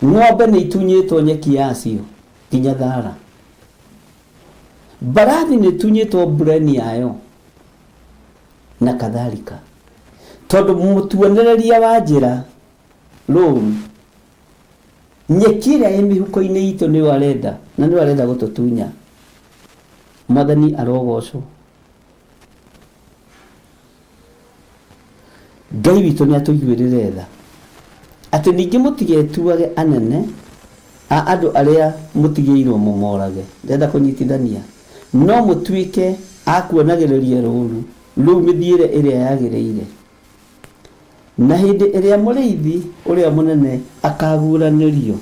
Ng'ombe nĩ itunyĩtwo nyeki yacio nginya thara. Mbarathi nĩ ĩtunyĩtwo mbureni yayo na kadhalika. Tondũ mũtuonereria wa njĩra rũũru, nyeki ĩrĩa ĩ mĩhuko-inĩ itũ nĩyo arenda na nĩyo arenda gũtũtunya. Mwathani arogocwo. Ngai witũ nĩ atũiguĩrĩre tha, atĩ ningĩ mũtigetuage anene a andũ arĩa mũtigĩirwo mũmorage. Ndĩrenda kũnyitithania, no mũtuĩke a kuonagĩrĩria rũũru rũu mĩthiĩre ĩrĩa yagĩrĩire. Na hĩndĩ ĩrĩa Mũrĩithi ũrĩa Mũnene akaaguũranĩrio,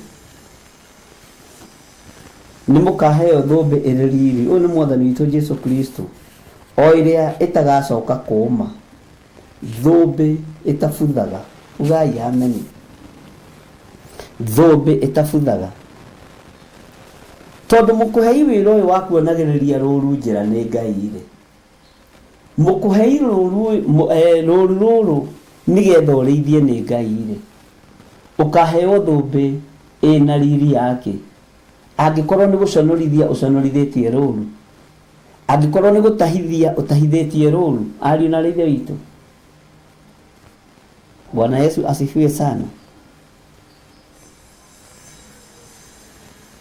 nĩ mũkaaheo thũmbĩ ĩrĩ riri, ũyũ nĩ Mwathani witũ Jesu Kristo, o ĩrĩa ĩtagacoka kũũma, thũmbĩ ĩtabuthaga. Ugai ameni. Thũmbĩ ĩtabuthaga. Tondũ mũkũhei wĩra ũyũ wa kuonagĩrĩria rũũru njĩra nĩ Ngai-rĩ, Mũkũhei rũũru rũũru rũrũ nĩgetha ũrĩithie nĩ Ngai-rĩ, ũkaheo thũmbĩ ĩna riri yakĩ? Angĩkorwo nĩ gũconorithia ũconorithĩtie rũũru, angĩkorwo nĩ gũtahithia ũtahithĩtie rũũru, ariũ na aarĩ a Ithe witũ. Bwana Yesu asifiwe sana.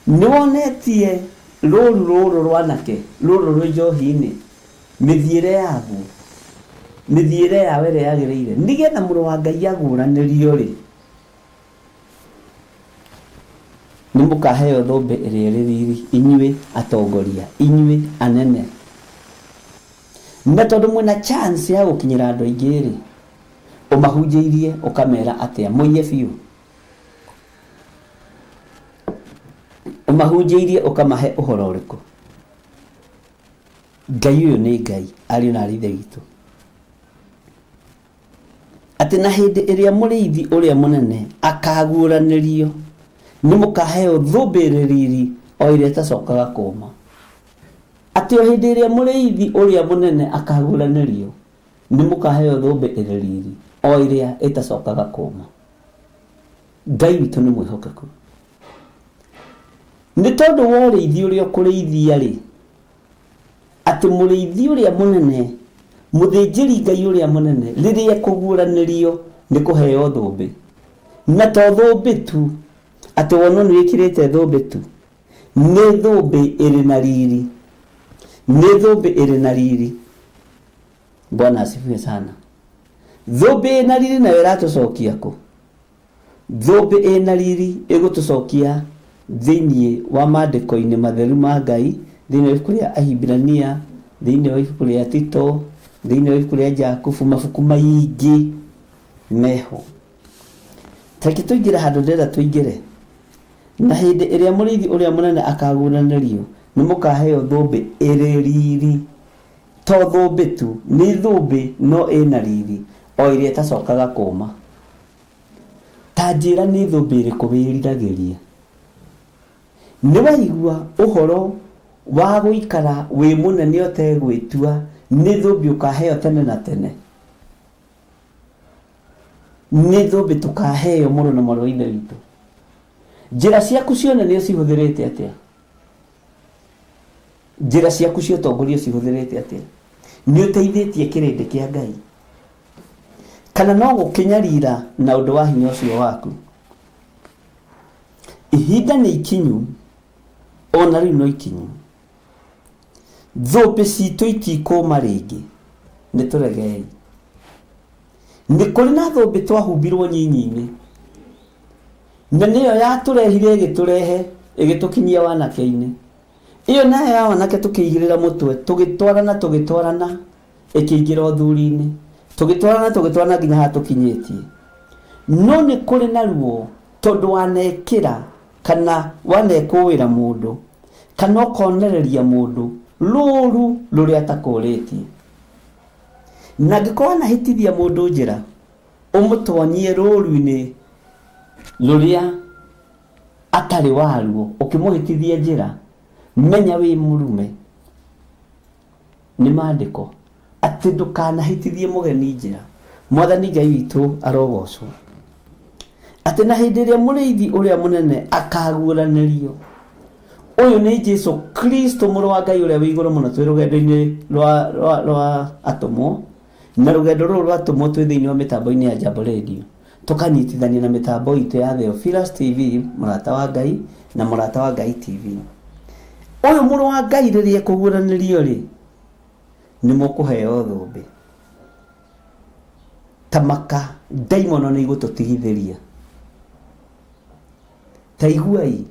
Nĩwonetie rũũru rũrũ rwanake rũrũ rwĩ njohi-inĩ mĩthiĩre yaguo, mĩthiĩre yao ĩrĩa yagĩrĩire, nĩgetha mũrũ wa Ngai aguũranĩrio-rĩ. Nĩ mũkaheo thũmbĩ ĩrĩa ĩrĩ riri, inyuĩ atongoria, inyuĩ anene. Na tondũ mwĩna chance ya gũkinyĩra andũ aingĩ-rĩ, ũmahunjĩirie ũkamera atĩa? Mũiye biũ. Ũmahunjĩirie ũkamahe ũhoro ũrĩkũ? Ngai ũyũ nĩ Ngai, ariũ na aarĩ a Ithe witũ. Atĩ na hĩndĩ ĩrĩa mũrĩithi ũrĩa mũnene akaguũranĩrio, nĩ mũkaheo thũmbĩ ĩrĩ riri o ĩrĩa ĩtacokaga kũũma. Atĩ o hĩndĩ ĩrĩa mũrĩithi ũrĩa mũnene akaguũranĩrio, nĩ mũkaheo thũmbĩ ĩrĩ riri o ĩrĩa ĩtacokaga kũũma. Ngai witũ nĩ mwĩhokeku. Nĩ tondũ wa ũrĩithi ũrĩa ũkũrĩithia-rĩ, atĩ mũrĩithi ũrĩa mũnene, mũthĩnjĩri Ngai ũrĩa mũnene, rĩrĩa ekũguũranĩrio nĩ kũheo thũmbĩ. Na to thũmbĩ tu, atĩ wonwo nĩ wĩkĩrĩte thũmbĩ tu, nĩ thũmbĩ ĩrĩ na riri. Nĩ thũmbĩ ĩrĩ na riri. Bwana asifiwe sana. Thũmbĩ ĩna riri nayo ĩratũcokia kũ? Thũmbĩ ĩna riri ĩgũtũcokia thĩinĩ wa maandĩko-inĩ matheru ma Ngai, thĩinĩ wa ibuku rĩa Ahibirania, thĩinĩ wa ibuku rĩa Tito, thĩinĩ wa ibuku rĩa Jakubu, mabuku maingĩ meho. Tareke tũingĩre handũ ndĩrenda tũingĩre. Na hĩndĩ ĩrĩa mũrĩithi ũrĩa mũnene akaguũranĩrio, nĩ mũkaheo thũmbĩ ĩrĩ riri. To thũmbĩ tu, nĩ thũmbĩ no ĩna riri, o ĩrĩa ĩtacokaga kũũma. Ta njĩra nĩ thũmbĩ ĩrĩkũ wĩriragĩria? Nĩ waigua ũhoro wa gũikara wĩ mũnene ũtegwĩtua nĩ thũmbĩ ũkaheo tene na tene? Nĩ thũmbĩ tũkaheo mũrũ na mwarĩ wa Ithe witũ. Njĩra ciaku cia ũnene ũcihũthĩrĩte atĩa? Njĩra ciaku cia ũtongoria ũcihũthĩrĩte atĩa? Nĩ ũteithĩtie kĩrĩndĩ kĩa Ngai? Kana no gũkĩnyarira na ũndũ wa hinya ũcio waku? Ihinda nĩ ikinyu, o na rĩu no ikinyu. Thũmbĩ citũ itikũma rĩngĩ, nĩ tũregei. Nĩ kũrĩ na thũmbĩ twahumbirwo nyinyi-inĩ, na nĩyo yatũrehire ĩgĩtũrehe ĩgĩtũkinyia wanake-inĩ. Ĩyo nayo ya wanake tũkĩigĩrĩra mũtwe, tũgĩtwarana tũgĩtwarana ĩkĩingĩra ũthuri-inĩ, tũgĩtwarana tũgĩtwarana nginya haha tũkinyĩtie. No nĩ kũrĩ na ruo tondũ wanekĩra kana wanekũĩra mũndũ kana ũkonereria mũndũ rũru rũrĩa atakũrĩtie. Na angĩkorwo wanahĩtithia mũndũ njĩra, ũmũtonyie rũru-inĩ rũrĩa atarĩ waruo, ũkĩmũhĩtithia njĩra, menya wĩ mũrume. Nĩ maandĩko atĩ ndũkanahĩtithie mũgeni njĩra. Mwathani Ngai witũ arogocwo. Atĩ na hĩndĩ ĩrĩa mũrĩithi ũrĩa mũnene akaguũranĩrio, ũyũ nĩ Jesu Kristo mũrũ wa Ngai ũrĩa wĩ igũrũ mũno. Twĩ rũgendo-inĩ rwa, rwa, rwa atũmwo, na rũgendo rũrũ rwa atũmwo twĩ thĩinĩ wa mĩtambo-inĩ ya Jambo Radio, tũkanyitithania na mĩtambo itũ ya Theophilus TV, mũrata wa Ngai, na mũrata wa Ngai TV. Ũyũ mũrũ wa Ngai rĩrĩa ekũguũranĩrio rĩ, nĩ mũkũheo thũmbĩ. Ta maka ndaimono nĩ igũtũtigithĩria. Ta iguai,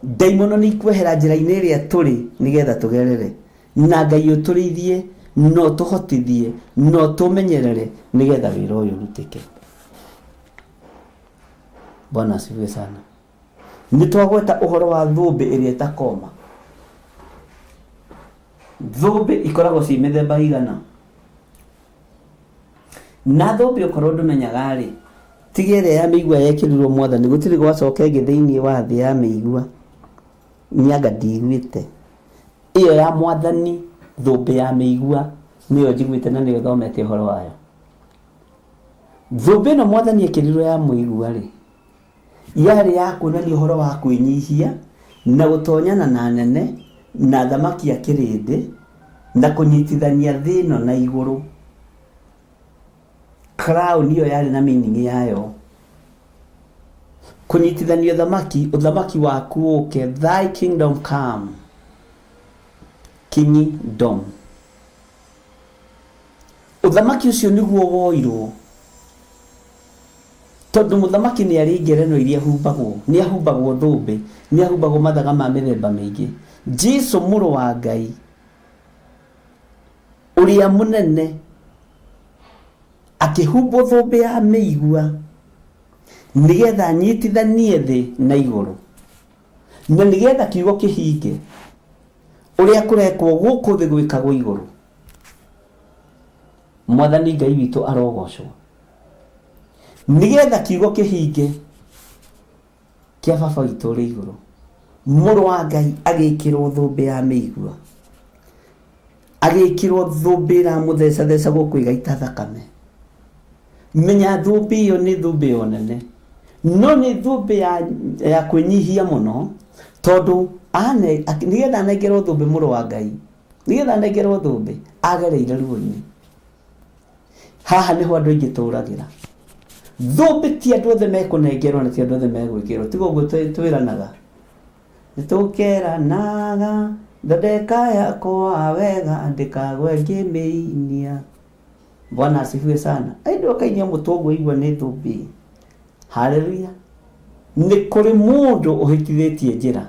ndaimono nĩ ikwehera njĩra-inĩ ĩrĩa tũrĩ nĩgetha tũgerere. Na Ngai ũtũrĩithie na ũtũhotithie na ũtũmenyerere nĩgetha wĩra ũyũ ũrutĩke. Bwana asifiwe sana. Nĩ twagweta ũhoro wa thũmbĩ ĩrĩa ĩtakoma. Thũmbĩ ikoragwo ciĩ mĩthemba igana. Na thũmbĩ okorwo ndũmenyaga rĩ, tiga ĩrĩa ya mĩigua yekĩrirwo mwathani, gũtirĩ gwacoka ĩngĩ thĩinĩ wa thĩ ya mĩigua. Nĩanga ndiguĩte. Ĩyo ya mwathani, thũmbĩ ya mĩigua, nĩyo njiguĩte na nĩyo thomete ũhoro wayo. Thũmbĩ ĩno mwathani ekĩrirwo ya mũigua rĩ, yarĩ ya kuonania ũhoro wa kwĩnyihia na gũtonyana na anene na athamaki a kĩrĩndĩ na kũnyitithania thĩ ĩno na igũrũ. Crown ĩyo yarĩ na meaning yayo. Kũnyitithania ũthamaki, ũthamaki waku ũke, thy kingdom come, kingdom. Ũthamaki ũcio nĩguo woirwo. Tondũ mũthamaki nĩ arĩ ngerenwa iria ahumbagwo, nĩ ahumbagwo thũmbĩ, nĩ ahumbagwo mathaga ma mĩthemba mĩingĩ. Jesu mũrũ wa Ngai ũrĩa mũnene akĩhumbwo thũmbĩ ya mĩigua nĩgetha anyitithanie thĩ na igũrũ, na nĩgetha kiugo kĩhinge ũrĩa kũrekwo gũkũ thĩ gwĩkagwo igũrũ. Mwathani Ngai witũ arogocwo, nĩgetha kiugo kĩhinge kĩa baba witũ ũrĩ igũrũ. Mũrũ wa Ngai agĩkĩrwo thũmbĩ ya mĩigua, agĩkĩrwo thũmbĩ ĩramũthecatheca gũkũ ĩgaita thakame. Menya thũmbĩ ĩyo nĩ thũmbĩ ya ũnene, no nĩ thũmbĩ ya kwĩnyihia mũno, tondũ nĩgetha anengerwo thũmbĩ mũrũ wa Ngai, nĩgetha anengerwo thũmbĩ agereire ruo-inĩ. Haha nĩho andũ aingĩ tũragĩra. Thũmbĩ ti andũ othe mekũnengerwo na ti andũ othe megwĩkĩrwo. Tiga ũguo twĩranaga, nĩtũkeranaga thondeka yakwa wega ndĩkagwe ngĩmĩinia. Bwana asifiwe sana. Aindũ akainia mũtwe ũguo igua nĩ thũmbĩ. Haleluya. Nĩ kũrĩ mũndũ ũhĩtithĩtie njĩra,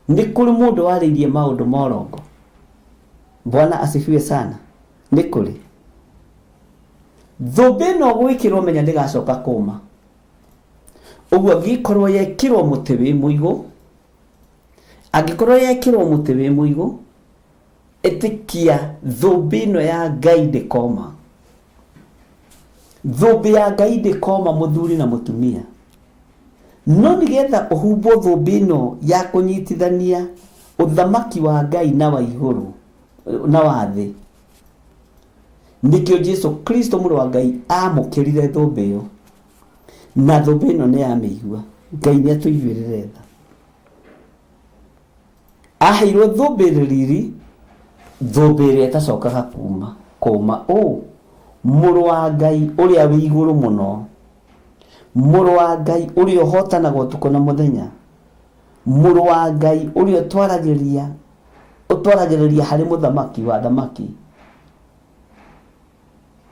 nĩ kũrĩ mũndũ warĩirie maũndũ ma ũrongo. Bwana asifiwe sana. Nĩ kũrĩ thũmbĩ ĩno gwĩkĩrwo, menya ndĩgacoka kũma. Ũguo angĩkorwo yekĩrwo mũtĩ wĩ mũigũ, angĩkorwo yekĩrwo mũtĩ wĩ mũigũ, ĩtĩkia thũmbĩ ĩno ya Ngai ndĩkoma. Thũmbĩ ya Ngai ndĩkoma mũthuri na mũtumia. No nĩgetha ũhumbwo thũmbĩ ĩno ya kũnyitithania ũthamaki wa Ngai na wa igũrũ na wa thĩ, nĩkĩo Jesu Kristo mũrũ wa Ngai amũkĩrire thũmbĩ ĩyo, na thũmbĩ ĩno nĩ ya mĩigua. Ngai nĩ atũiguĩrĩre tha. Aheirwo thũmbĩ ĩrĩ riri, thũmbĩ ĩrĩa ĩtacokaga kuma kũma. Ũ mũrũ wa Ngai ũrĩa wĩ igũrũ mũno, mũrũ wa Ngai ũrĩa ũhotanaga ũtukũ na mũthenya, mũrũ wa Ngai ũrĩa ũtwaragĩrĩria harĩ mũthamaki wa thamaki,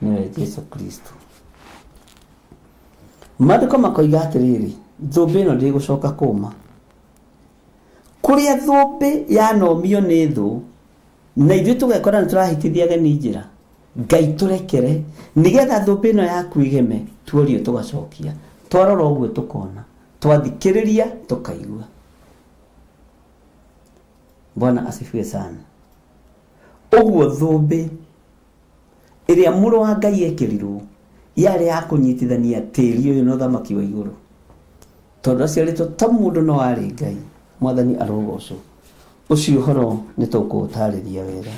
nĩwe Jesu Kristo. Maandĩko makoiga atĩrĩrĩ, thũmbĩ ĩno ndĩgũcoka kũma. Kũrĩa thũmbĩ yanomio nĩ thũ, na ithuĩ tũgekora nĩ tũrahĩtithia ageni njĩra, Ngai tũrekere, nĩgetha thũmbĩ ĩno yaku ĩgeme, tuorio tũgacokia. Twarora ũguo tũkona, twathikĩrĩria tũkaigua. Bwana asifiwe sana. Ũguo thũmbĩ ĩrĩa mũrũ wa Ngai ekĩrirwo yarĩ ya kũnyitithania tĩri ũyũ na ũthamaki wa igũrũ, tondũ aciarĩtwo ta mũndũ no arĩ Ngai. Mwathani arogocwo. Ũcio ũhoro nĩ tũkũũtarĩria wega,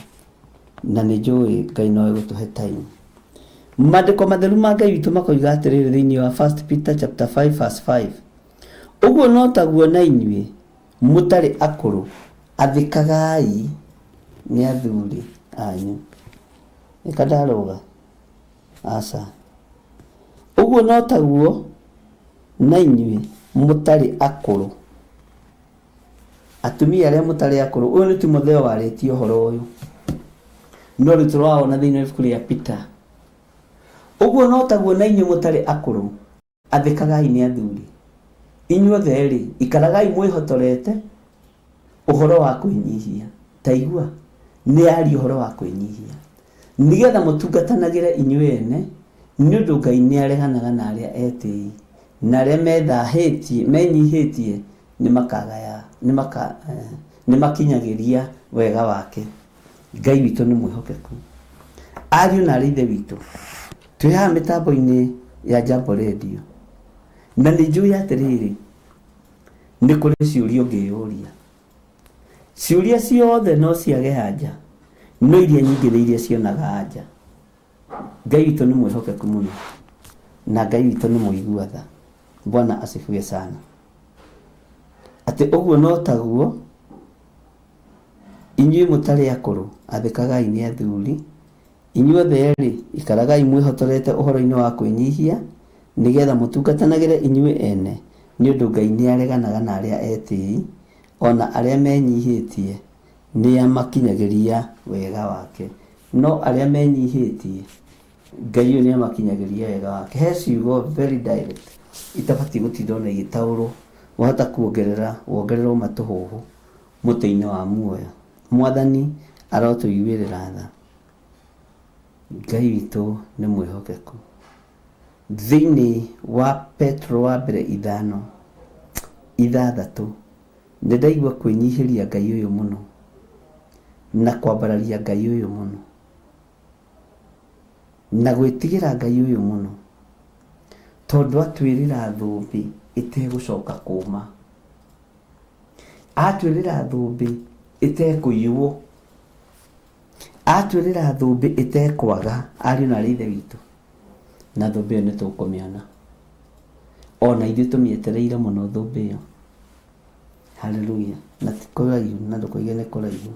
na nĩ njũĩ Ngai no egũtũhe time. Maandĩko matheru ma Ngai witũ makoiga atĩrĩrĩ thĩinĩ wa 1 Peter chapter 5 verse 5, ũguo no taguo na inyuĩ mũtarĩ akũrũ, athĩkagai nĩ athuri anyu. Ĩka ndarũga? Aca. Ũguo no taguo na inyuĩ mũtarĩ akũrũ, atumia arĩa mũtarĩ akũrũ. Ũyũ nĩ Timotheo warĩtie ũhoro ũyũ, no rĩu tũrawona thĩinĩ wa ibuku rĩa Peter. Ũguo no taguo na inyuĩ mũtarĩ akũrũ, athĩkagai nĩ athuri. Inyuothe rĩ, ikaragai mwĩhotorete ũhoro wa kwĩnyihia. Ta igua, nĩ aria ũhoro wa kwĩnyihia, nĩgetha mũtungatanagĩre inyuĩ ene, nĩ ũndũ Ngai nĩ areganaga na arĩa etĩi, na arĩa methahĩtie, menyihĩtie nĩ makinyagĩria wega wake. Ngai witũ nĩ mwĩhokeku. Ariũ na arĩ ithe witũ, twĩ haha mĩtambo-inĩ ya Jambo Radio, na nĩ njũĩ atĩrĩrĩ, nĩ kũrĩ ciũria ũngĩyũria. Ciũria ciothe no ciage anja, no iria nyingĩ nĩ iria cionaga anja. Ngai witũ nĩ mwĩhokeku mũno, na Ngai witũ nĩ mũigua tha. Bwana asifiwe sana. Atĩ ũguo no taguo inyuĩ mũtarĩ akũrũ, athĩkagai nĩ athuri. Inyuothe rĩ, ikaragai mwĩhotorete ũhoro-inĩ wa kwĩnyihia, nĩgetha mũtungatanagĩre inyuĩ ene, nĩ ũndũ Ngai nĩ areganaga na arĩa etĩi, o na arĩa menyihĩtie nĩ amakinyagĩria wega wake. No arĩa menyihĩtie Ngai ũyũ nĩ amakinyagĩria wega wake. He ciugo very direct itabatiĩ gũtinda ona igĩtaũrwo, wahota kuongerera wongererwo matũhũhũ mũtĩ-inĩ wa muoyo. Mwathani arotũiguĩrĩra tha. Ngai witũ nĩ mwĩhokeku. Thĩinĩ wa Petro wa mbere ithano ithathatũ nĩ ndaigua kwĩnyihĩria Ngai ũyũ mũno na kwambararia Ngai ũyũ mũno na gwĩtigĩra Ngai ũyũ mũno tondũ atwĩrĩra thũmbĩ ĩtegũcoka kũma, atwĩrĩra thũmbĩ ĩtekũiywo, atwĩrĩra thũmbĩ ĩtekwaga ariũ na arĩ ithe witũ, na thũmbĩ ĩyo nĩ tũkũmĩona. Ona ithuĩ tũmĩetereire mũno thũmbĩ ĩyo. Haleluya. Na ti kũraihu, na ndũkoige nĩ kũraihu.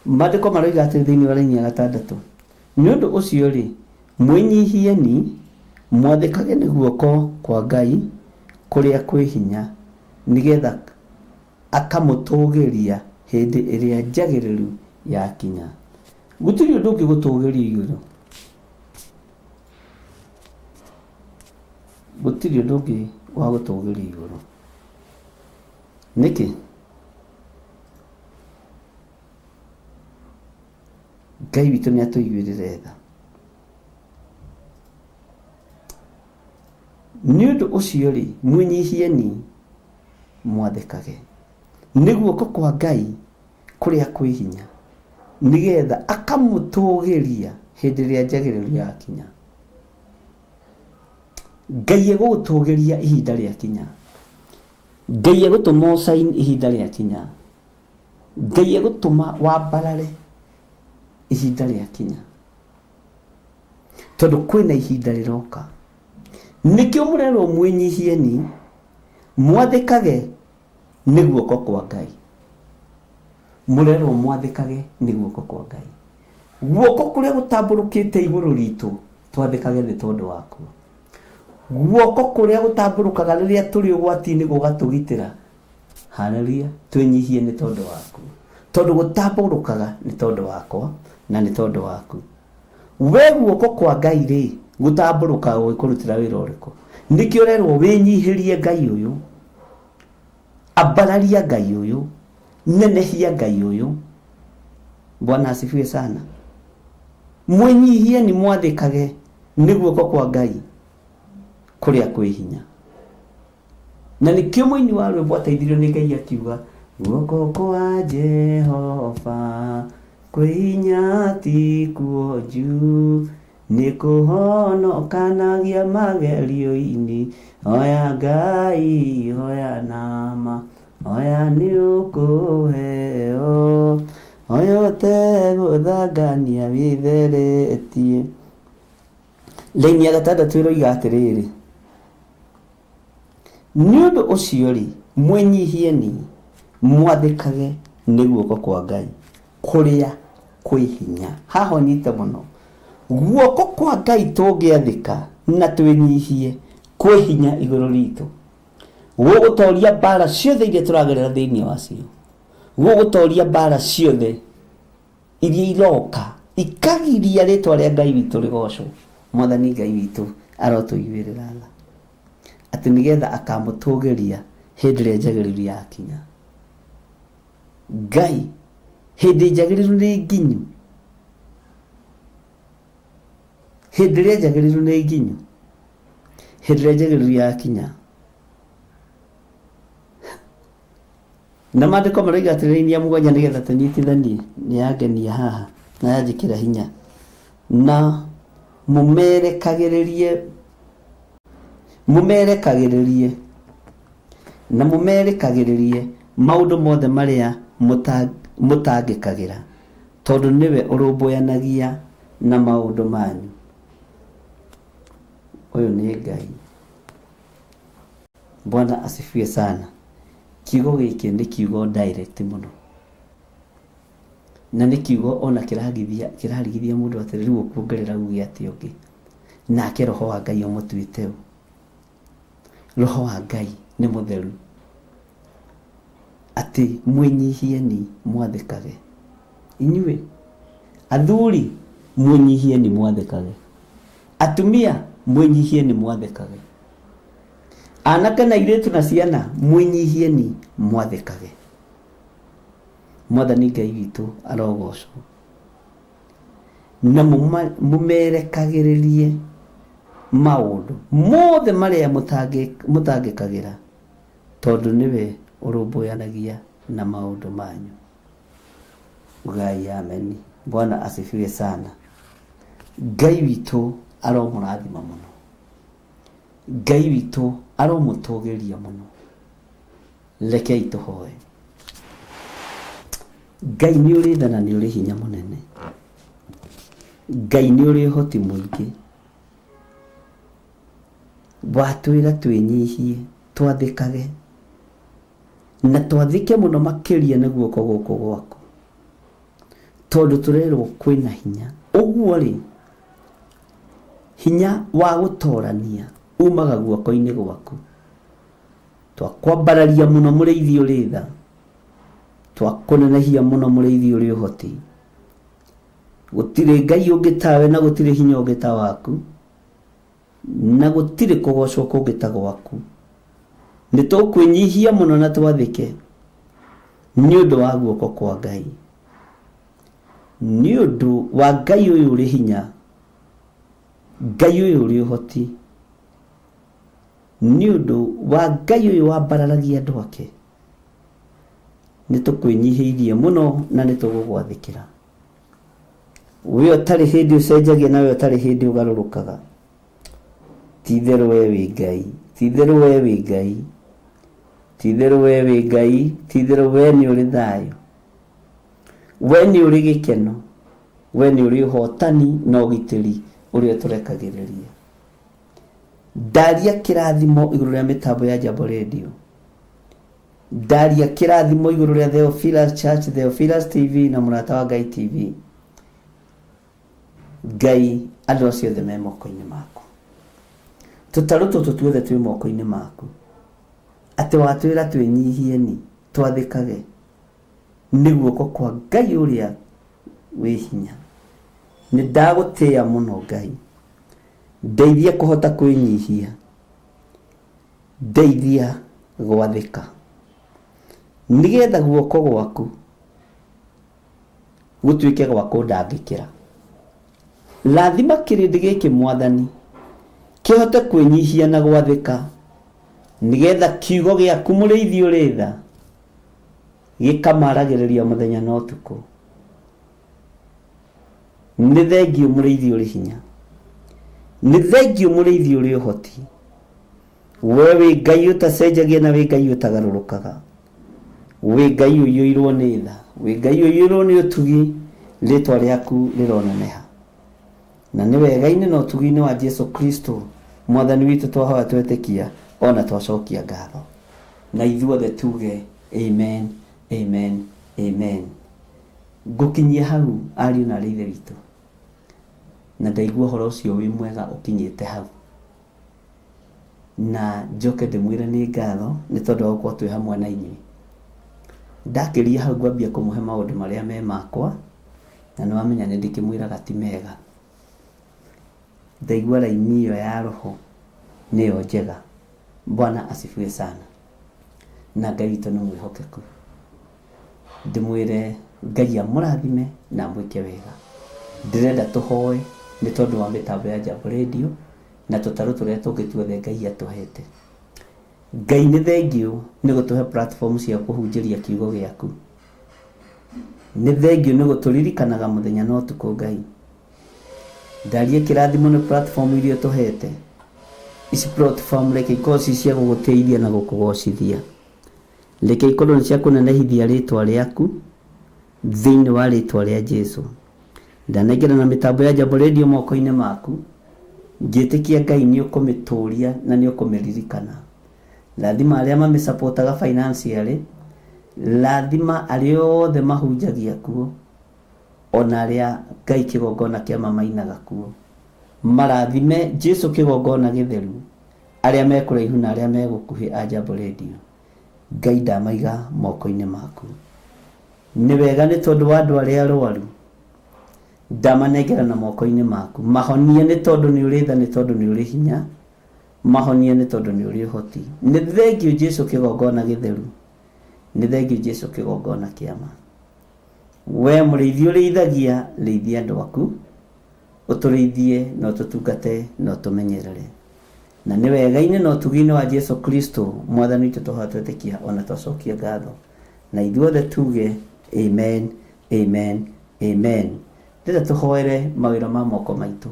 Maandĩko maroiga atĩrĩ thĩinĩ wa raini ya gatandatũ, nĩ ũndũ ũcio-rĩ, mwĩnyihieni, mwathĩkage nĩ guoko kwa Ngai kũrĩa kwĩ hinya, nĩgetha akamũtũũgĩria hĩndĩ ĩrĩa njagĩrĩru yakinya. Gũtirĩ ũndũ ũngĩ gũtũũgĩrio igũrũ. Gũtirĩ ũndũ ũngĩ wa gũtũũgĩrio igũrũ. Nĩkĩ? Ngai witũ nĩ atũiguĩrĩre tha. Nĩ ũndũ ũcio-rĩ, mwĩnyihieni mwathĩkage nĩ guoko kwa Ngai kũrĩa kwĩ hinya, nĩgetha akamũtũũgĩria hĩndĩ ĩrĩa njagĩrĩru yakinya. Ngai egũgũtũũgĩria ihinda rĩakinya. Ngai egũtũma ũcain ihinda rĩakinya. Ngai egũtũma wambarare ihinda rĩakinya. Tondũ kwĩna ihinda rĩroka. Nĩkĩo mũrerwo mwĩnyihieni, mwathĩkage nĩ guoko kwa Ngai. Mũrerwo mwathĩkage nĩ guoko kwa Ngai. Guoko kũrĩa gũtambũrũkĩte igũrũ ritũ twathĩkage nĩ tondũ wakuo. Guoko kũrĩa gũtambũrũkaga rĩrĩa tũrĩ ũgwati-inĩ gũgatũgitĩra. Haleluya, twĩnyihie nĩ tondũ waku. Tondũ gũtambũrũkaga nĩ tondũ wakwa na nĩ tondũ waku. We guoko kwa Ngai rĩ, gũtambũrũkaga gũgĩkũrutĩra wĩra ũrĩkũ? Nĩkĩo ũrerwo wĩnyihĩrie Ngai ũyũ, ambararia Ngai ũyũ, nenehia Ngai ũyũ. Bwana asifiwe sana. Mwĩnyihieni mwathĩkage nĩ guoko kwa Ngai kũrĩa kwĩ hinya. Na nĩkĩo mũini wa rwĩmbo ateithirio nĩ Ngai akiuga, guoko kwa Jehova kwĩ hinya ti kuonju, nĩ kũhonokanagia magerio-inĩ, hoya Ngai, hoya nama, hoya nĩ ũkũheo, hoya ũtegũthangania wĩtheretie. Raini ya gatandatũ ĩroiga atĩrĩrĩ, Nĩ ũndũ ũcio-rĩ, mwĩnyihieni, mwathĩkage nĩ guoko kwa Ngai kũrĩa kwĩ hinya. Haha ũnyite mũno, guoko kwa Ngai tũngĩathĩka na twĩnyihie, kwĩ hinya igũrũ ritũ. Gũgũtoria mbara ciothe iria tũragerera thĩinĩ wacio. Gũgũtoria mbara ciothe iria iroka ikagiria rĩtwa rĩa Ngai witũ rĩgocwo. Mwathani Ngai witũ arotũiguĩrĩra tha, atĩ nĩgetha akamũtũgĩria hĩndĩ ĩrĩa njagĩrĩru yakinya. Ngai hĩndĩ njagĩrĩru nĩ nginyu, hĩndĩ ĩrĩa njagĩrĩru nĩ nginyu, hĩndĩ ĩrĩa njagĩrĩru yakinya. Na maandĩko maroiga atĩrĩ raini ya mũgwanja nĩgetha tũnyitithanie nĩ yangenia haha na yanjĩkĩra hinya na mũmerekagĩrĩrie mũmerekagĩrĩrie na mũmerekagĩrĩrie maũndũ mothe marĩa mũtangĩkagĩra tondũ nĩwe ũrũmbũyanagia na maũndũ manyu. Ũyũ nĩ Ngai. Bwana asifiwe sana. Kiugo gĩkĩ nĩ kiugo direct mũno. Na nĩ kiugo ona kĩragithia kĩrarigithia mũndũ atĩrĩ rĩu ũkuongerera uge atĩa ũngĩ. Nake roho wa Ngai ũmũtuĩte ũ. Roho wa Ngai nĩ mũtheru. Atĩ mwĩnyihieni mwathĩkage. Inyuĩ athuri mwĩnyihieni mwathĩkage. Atumia mwĩnyihie-ni mwathĩkage. Anake na airĩtu na ciana mwĩnyihie-ni mwathĩkage. Mwathani Ngai witũ arogocwo. Na mũmerekagĩrĩrie maũndũ mothe marĩa mũtangĩkagĩra, tondũ nĩwe ũrũmbũyanagia na maũndũ manyu. Ugai ameni. Bwana asifiwe sana. Ngai witũ aromũrathima mũno. Ngai witũ aromũtũgĩria mũno. Rekei tũhoe. Ngai nĩ ũrĩ tha na nĩ ũrĩ hinya mũnene. Ngai nĩ ũrĩ ũhoti mũingĩ. Watwĩra twĩnyihie, twathĩkage, na twathĩke mũno makĩria nĩ guoko gũkũ gwaku, tondũ tũrerwo kwĩna hinya. Ũguo rĩ, hinya wa gũtorania umaga guoko-inĩ gwaku. Twakwambararia mũno mũrĩithi ũrĩ tha, twakũnenehia mũno mũrĩithi ũrĩ ũhoti. Gũtirĩ Ngai ũngĩ tawe na gũtirĩ hinya ũngĩ ta waku, na gũtirĩ kũgocwo kũngĩ ta gwaku. Nĩ tũkwĩnyihia mũno na twathĩke nĩ ũndũ wa guoko kwa Ngai, nĩ ũndũ wa Ngai ũyũ ũrĩ hinya, Ngai ũyũ ũrĩ ũhoti, nĩ ũndũ wa Ngai ũyũ wambararagia andũ ake. Nĩ tũkwĩnyihĩirie mũno na nĩ tũgũgwathĩkĩra. We ũtarĩ hĩndĩ ũcenjagia na we ũtarĩ hĩndĩ ũgarũrũkaga. Ti-itherũ we wĩ Ngai, ti-itherũ we wĩ Ngai, ti-itherũ we wĩ Ngai, ti-itherũ we nĩ ũrĩ thayũ, we nĩ ũrĩ gĩkeno, we nĩ ũrĩ ũhotani na ũgitĩri ũrĩa ũtũrekagĩrĩria. Ndaria kĩrathimo igũrũ rĩa mĩtambo ya Jambo Radio. Ndaria kĩrathimo igũrũ rĩa Theophilus Church, Theophilus TV na Mũrata wa Ngai TV. Ngai, andũ acio othe me moko-inĩ maku. Tũtarũ tũtũ tuothe twĩ moko-inĩ maku. Atĩ watwĩra twĩnyihie-ni, twathĩkage nĩ guoko kwa Ngai ũrĩa wĩ hinya. Nĩ ndagũtĩĩa mũno Ngai. Ndeithia kũhota kwĩnyihia. Ndeithia gwathĩka. Nĩgetha guoko gwaku gũtuĩke gwa kũndangĩkĩra. Rathima kĩrĩndĩ gĩkĩ Mwathani, kĩhote kwĩnyihia na gwathĩka, nĩgetha kiugo gĩaku mũrĩithi ũrĩ tha gĩkamaragĩrĩria mũthenya na ũtukũ. Nĩ thengiũ mũrĩithi ũrĩ hinya, nĩ thengiũ mũrĩithi ũrĩ ũhoti. We wĩ Ngai ũtacenjagia na wĩ Ngai ũtagarũrũkaga. Wĩ Ngai ũiyũirwo nĩ tha, wĩ Ngai ũiyũirwo nĩ ũtugi, rĩtwa rĩaku rĩroneneha. Na nĩ wega-inĩ na ũtugi-inĩ wa Jesu Kristo Mwathani witũ twahoya twetĩkia ona twacokia ngatho. Na ithuothe tuge amen, amen, amen. Ngũkinyia hau ariũ na arĩ ithe witũ, na ndaigua ũhoro ũcio wĩ mwega ũkinyĩte hau. Na njoke ndĩmwĩre nĩ ngatho nĩ tondũ wa gũkorwo twĩ hamwe na inyuĩ. Ndakĩria hau ngwambia kũmũhe maũndũ marĩa me makwa, na nĩ wamenya nĩ ndĩkĩmwĩraga ti mega. Ndaigua raini ĩyo ya roho nĩyo njega. Bwana asifiwe sana. Na Ngai witũ nĩ mwĩhokeku. Ndĩmwĩre Ngai amũrathime na amwĩke wega. Ndĩrenda tũhoe nĩ tondũ wa mĩtambo ya Jambo Radio na tũtarũ tũrĩa tũngĩ tuothe Ngai atũhete. Ngai nĩ thengiũ nĩ gũtũhe platform cia kũhunjĩria kiugo gĩaku. Nĩ thengiũ nĩ gũtũririkanaga mũthenya na ũtukũ Ngai. Ndaria kĩrathimo nĩ platform iria ũtũhete. Ici platform reke ikorwo ci cia gũgũtĩithia na gũkũgocithia. Reke ikorwo nĩ cia kũnenehithia rĩtwa rĩaku thĩinĩ wa rĩtwa rĩa Jesu. Ndanengera na mĩtambo ya Jambo Radio moko-inĩ maku, ngĩtĩkia Ngai nĩ ũkũmĩtũria na nĩ ũkũmĩririkana. Rathima arĩa mamĩsapotaga financially, rathima arĩa othe mahunjagia kuo, ona arĩa Ngai kĩgongona kĩa ma mainaga kuo. Marathime Jesu kĩgongona gĩtheru, arĩa me kũraihu na arĩa me gũkuhĩ a Jambo Radio. Ngai ndamaiga moko-inĩ maku. Nĩ wega nĩ tondũ wa andũ arĩa arwaru. Ndamanengera na moko-inĩ maku. Mahonie nĩ tondũ nĩ ũrĩ tha, nĩ tondũ nĩ ũrĩ hinya. Mahonie nĩ tondũ nĩ ũrĩ ũhoti. Nĩ thengiũ Jesu kĩgongona gĩtheru. Nĩ thengiũ Jesu kĩgongona kĩama. We mũrĩithi ũrĩithagia, rĩithia andũ aku. Ũtũrĩithie na ũtũtungate na ũtũmenyerere. Na nĩ wega-inĩ na ũtugi-inĩ wa Jesu Kristo mwathani witũ twahoya twetĩkia ona twacokia ngatho. Na ithuothe tuge amen, amen, amen. Ndĩrenda tũhoere mawĩra ma moko maitũ.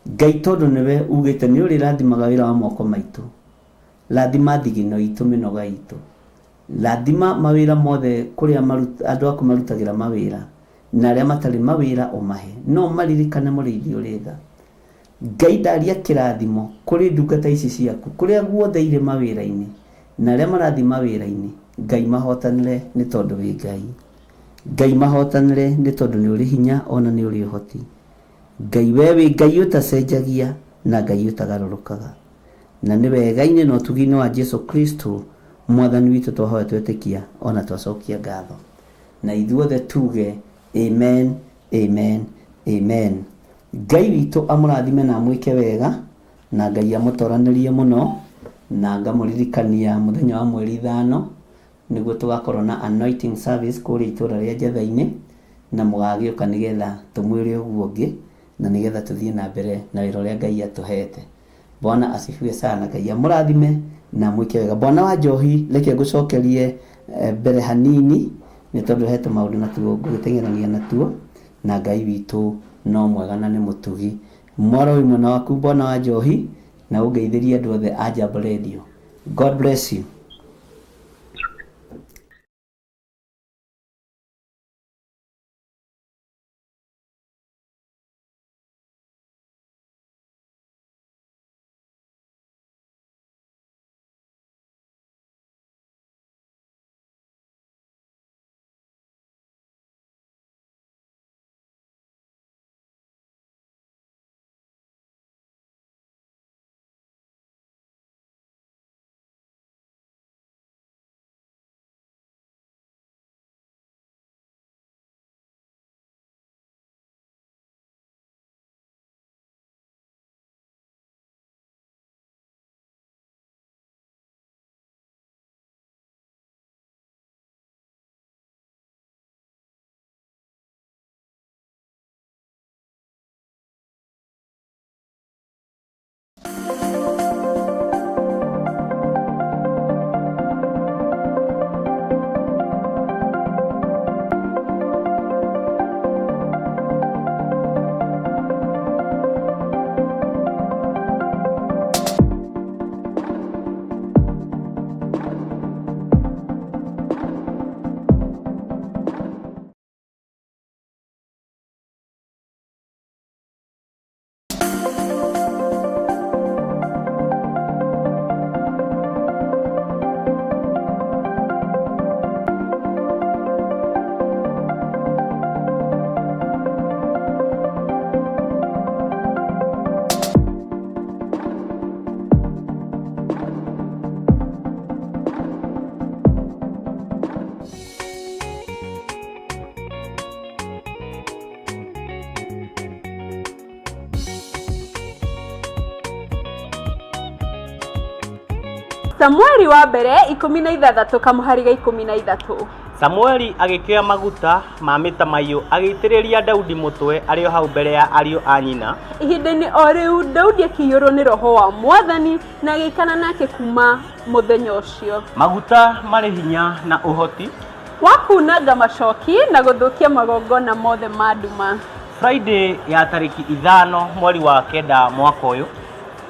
Ngai tondũ nĩwe ugĩte nĩ ũrĩrathimaga wĩra wa moko maitũ. Rathima thigino itũ, mĩnoga itũ. Rathima mawĩra mothe kũrĩa andũ aku marutagĩra mawĩra na arĩa matarĩ mawĩra ũmahe. No maririkane mũrĩithi ũrĩ tha. Ngai ndaria kĩrathimo kũrĩ ndungata ici ciaku kũrĩa guothe irĩ mawĩra-inĩ na arĩa marathiĩ mawĩra-inĩ. Ngai mahotanĩre nĩ tondũ wĩ Ngai. Ngai mahotanĩre nĩ tondũ nĩ ũrĩ hinya ona nĩ ũrĩ ũhoti. Ngai we wĩ Ngai ũtacenjagia na Ngai ũtagarũrũkaga. Na nĩ wega-inĩ na ũtugi-inĩ wa Jesu Kristo mwathani witũ twahoya twetĩkia ona twacokia ngatho. Na ithuothe tuge amen, amen, amen. Ngai witũ amũrathime na amwĩke wega na Ngai amũtoranĩrie mũno na ngamũririkania mũthenya wa mweri 5 nĩguo tũgakorwo na anointing service kũrĩa itũra rĩa Njatha-inĩ na mũgagĩũka nĩgetha tũmwĩre ũguo ũngĩ na nĩgetha tũthiĩ na mbere na wĩra ũrĩa Ngai atũhete. Bwana asifiwe sana. Ngai amũrathime na amwĩke wega. Bwana wa Njohi, reke ngũcokerie mbere hanini nĩ tondũ he tũmaũndũ natuo ngũgĩteng'erania natuo na Ngai witũ no mwega na nĩ mũtugi. Mwaro wĩ mwena waku Bwana wa Njohi na ũngeithĩrie andũ othe a Jambo Radio. God bless you. Samueli wa mbere 16 kamũhari ga 13. Samueli agĩkĩoya maguta ma mĩtamaiyũ agĩitĩrĩria Daudi mũtwe arĩ o hau mbere ya ariũ a nyina. Ihinda-inĩ o rĩu Daudi akĩiyũrwo nĩ roho wa Mwathani na agĩikara nake kuma mũthenya ũcio. Maguta marĩ hinya na ũhoti wa kunanga macoki na gũthũkia magongona mothe ma nduma. Friday ya tarĩki 5 mweri wa 9 mwaka ũyũ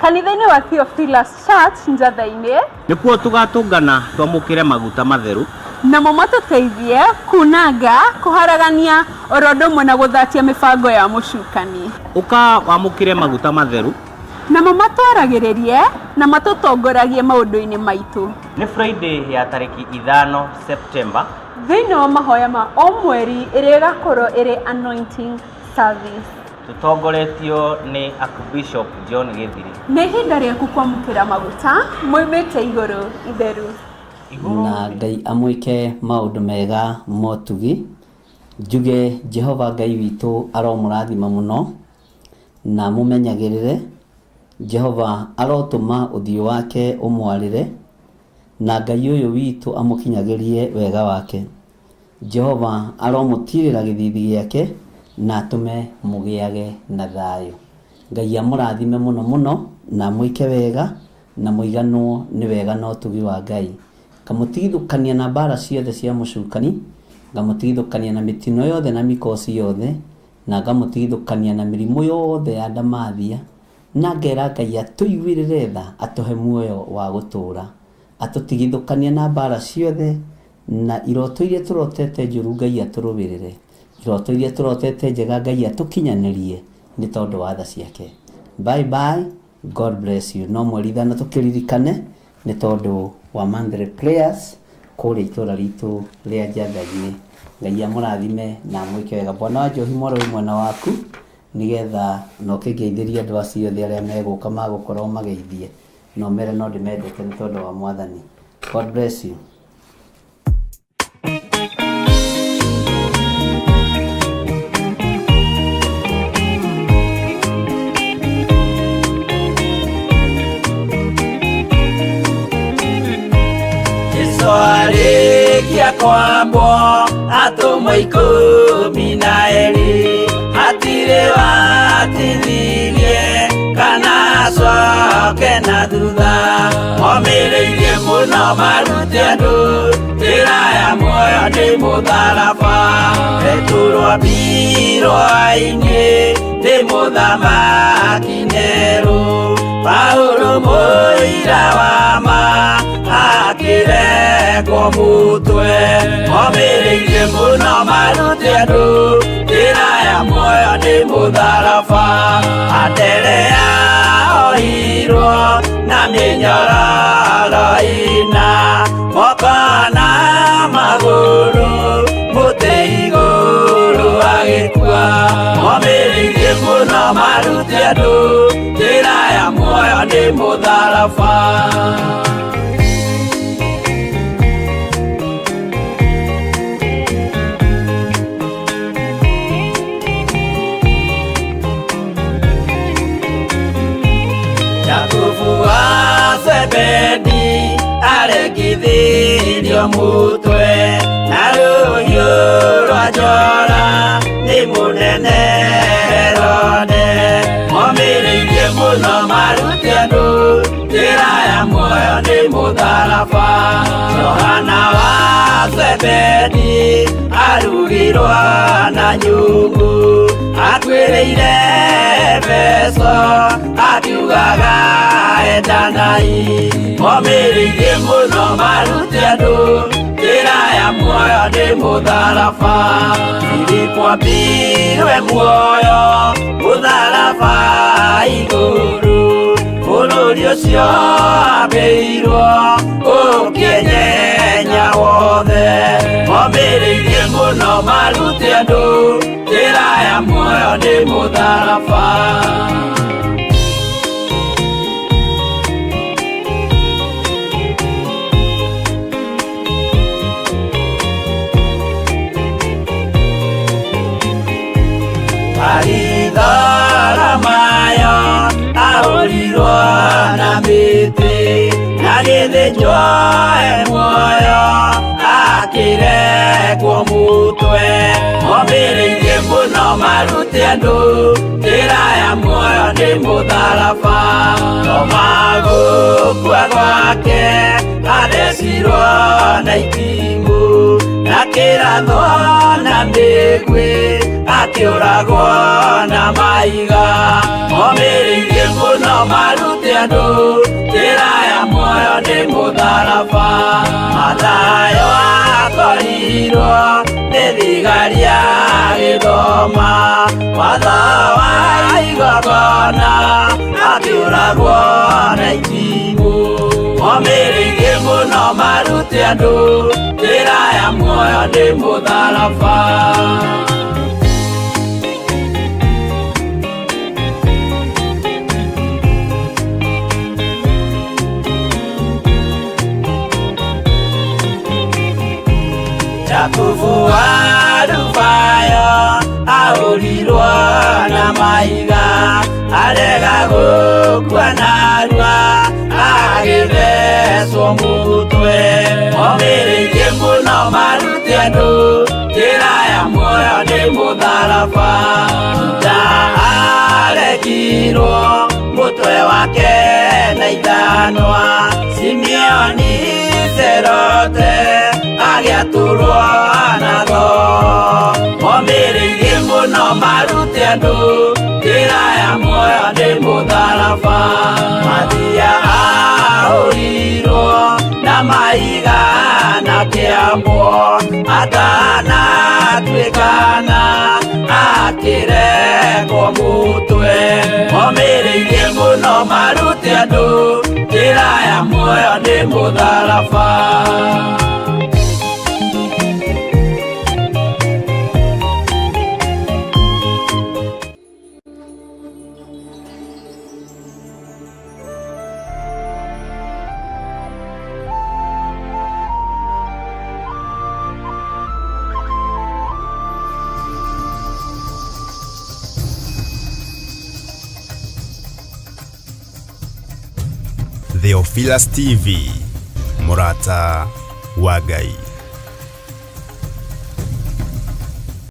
kanitha-inĩ wa Theophilus Church Njatha-inĩ nĩkuo tũgatũngana twamũkĩre maguta matheru namo matũteithie kunanga, kũharagania oro ũndũ ũmwe na gũthatia mĩbango ya mũcukani. Ũka wamũkĩre maguta matheru namo matwaragĩrĩrie na matũtongoragie maũndũ-inĩ maitũ. Nĩ Friday ya tarĩki 5 September thĩinĩ wa mahoya ma o mweri ĩrĩa ĩgakorwo ĩrĩ anointing service. Tũtongoretio nĩ Archbishop John Gĩthiri. Nĩ ihinda rĩaku kwamũkĩra maguta moimĩte igũrũ itheru. Na Ngai amwĩke maũndũ mega motugi. Njuge Jehova Ngai witũ aromũrathima mũno na mũmenyagĩrĩre. Jehova arotũma ũthiũ wake ũmwarĩre, na Ngai ũyũ witũ amũkinyagĩrie wega wake. Jehova aromũtirĩra gĩthithi gĩake na atũme mũgĩage na thayũ. Ngai amũrathime mũno mũno na amwĩke wega na mũiganwo nĩ wega na ũtugi wa Ngai. Ngamũtigithũkania na mbara ciothe cia mũcukani, ngamũtigithũkania na mĩtino yothe na mĩkosi yothe, na ngamũtigithũkania na mĩrimũ yothe ya ndamathia, na ngera Ngai atũiguĩrĩre tha atũhe muoyo wa gũtũũra, atũtigithũkanie na mbara ciothe na iroto iria tũrotete njũru Ngai atũrũĩrĩre, iroto iria tũrotete njega Ngai atũkinyanĩrie nĩ tondũ wa tha ciake. Bye bye, God bless you. No mweri 5 tũkĩririkane nĩ tondũ wa monthly prayers kũrĩa itũra ritũ rĩa Njatha-inĩ. Ngai amũrathime na amwĩke wega. Bwana wa Njohi mwaro wĩ mwena waku nĩgetha na ũkĩngeithĩrie andũ acio othe arĩa megũka magũkorwo mageithie na ũmere no ndĩmendete nĩ tondũ wa Mwathani. God bless you. Jesu arĩkia kwambwo atũmwo 12 hatirĩ watithirie kana acoke na thutha momĩrĩirie mũno marute andũ njĩra ya muoyo nĩ mũtharaba Petero ambirwo ainĩ nĩ mũthamaki Nero Paulo mũira wa ma akĩrekwo mũtwe momĩrĩirie mũno marute andũ njĩra ya muoyo nĩ mũtharaba Anderea ohirwo na mĩnyororo ĩna moko na magũrũ mũtĩ igũrũ agĩkua momĩrĩirie mũno marute andũ njĩra ya muoyo nĩ mũtharaba. Jakubu wa Zebedi arekithirio mũtwe na rũhiũ rwa njora nĩ mũnene Herode momĩrĩirie mũno marute andũ njĩra ya muoyo nĩ mũtharaba Johana wa Zebedi arugirwo na nyungu akuĩrĩire Efeso akiugaga endanai momĩrĩirie mũno marute andũ njĩra ya muoyo nĩ mũtharaba Filipo ambirwe muoyo mũtharaba igũrũ bũrũri ũcio ambĩirwo ũkĩnyenya wothe momĩrĩirie mũno marute andũ njĩra ya muoyo nĩ mũtharaba. Baritholomayo ahũrirwo na mĩtĩ na gĩthĩnjwo e muoyo akĩrekwo mũtwe momĩrĩirie mũno marute andũ njĩra ya muoyo nĩ mũtharaba Toma gũkua gwake athecirwo na itimũ na kĩrathwo na mĩguĩ akĩũragwo na maiga momĩrĩirie mũno marute andũ njĩra ya muoyo nĩ mũtharaba Mathayo akorirwo nĩ thigari agĩthoma watho wa igongona akĩũragwo na itimũ momĩrĩirie mũno marute andũ njĩra ya muoyo nĩ mũtharaba. Jakubu wa Alufayo Ahũrirwo na mahiga arega gũkua narua agĩthecwo mũtwe omĩrĩirie mũno marute andũ njĩra ya muoyo nĩ mũtharaba Juda aregirwo mũtwe wake na ithanwa Simeoni Zerote agĩatũrwo na thoo omĩrĩirie mũno marute andũ njĩra ya muoyo nĩ mũtharaba Mathia ahũrirwo na mahiga na kĩambwo atanatuĩkana akĩrekwo mũtwe omĩrĩirie mũno marute andũ njĩra ya muoyo nĩ mũtharaba. Theophilus TV, mũrata wa Ngai.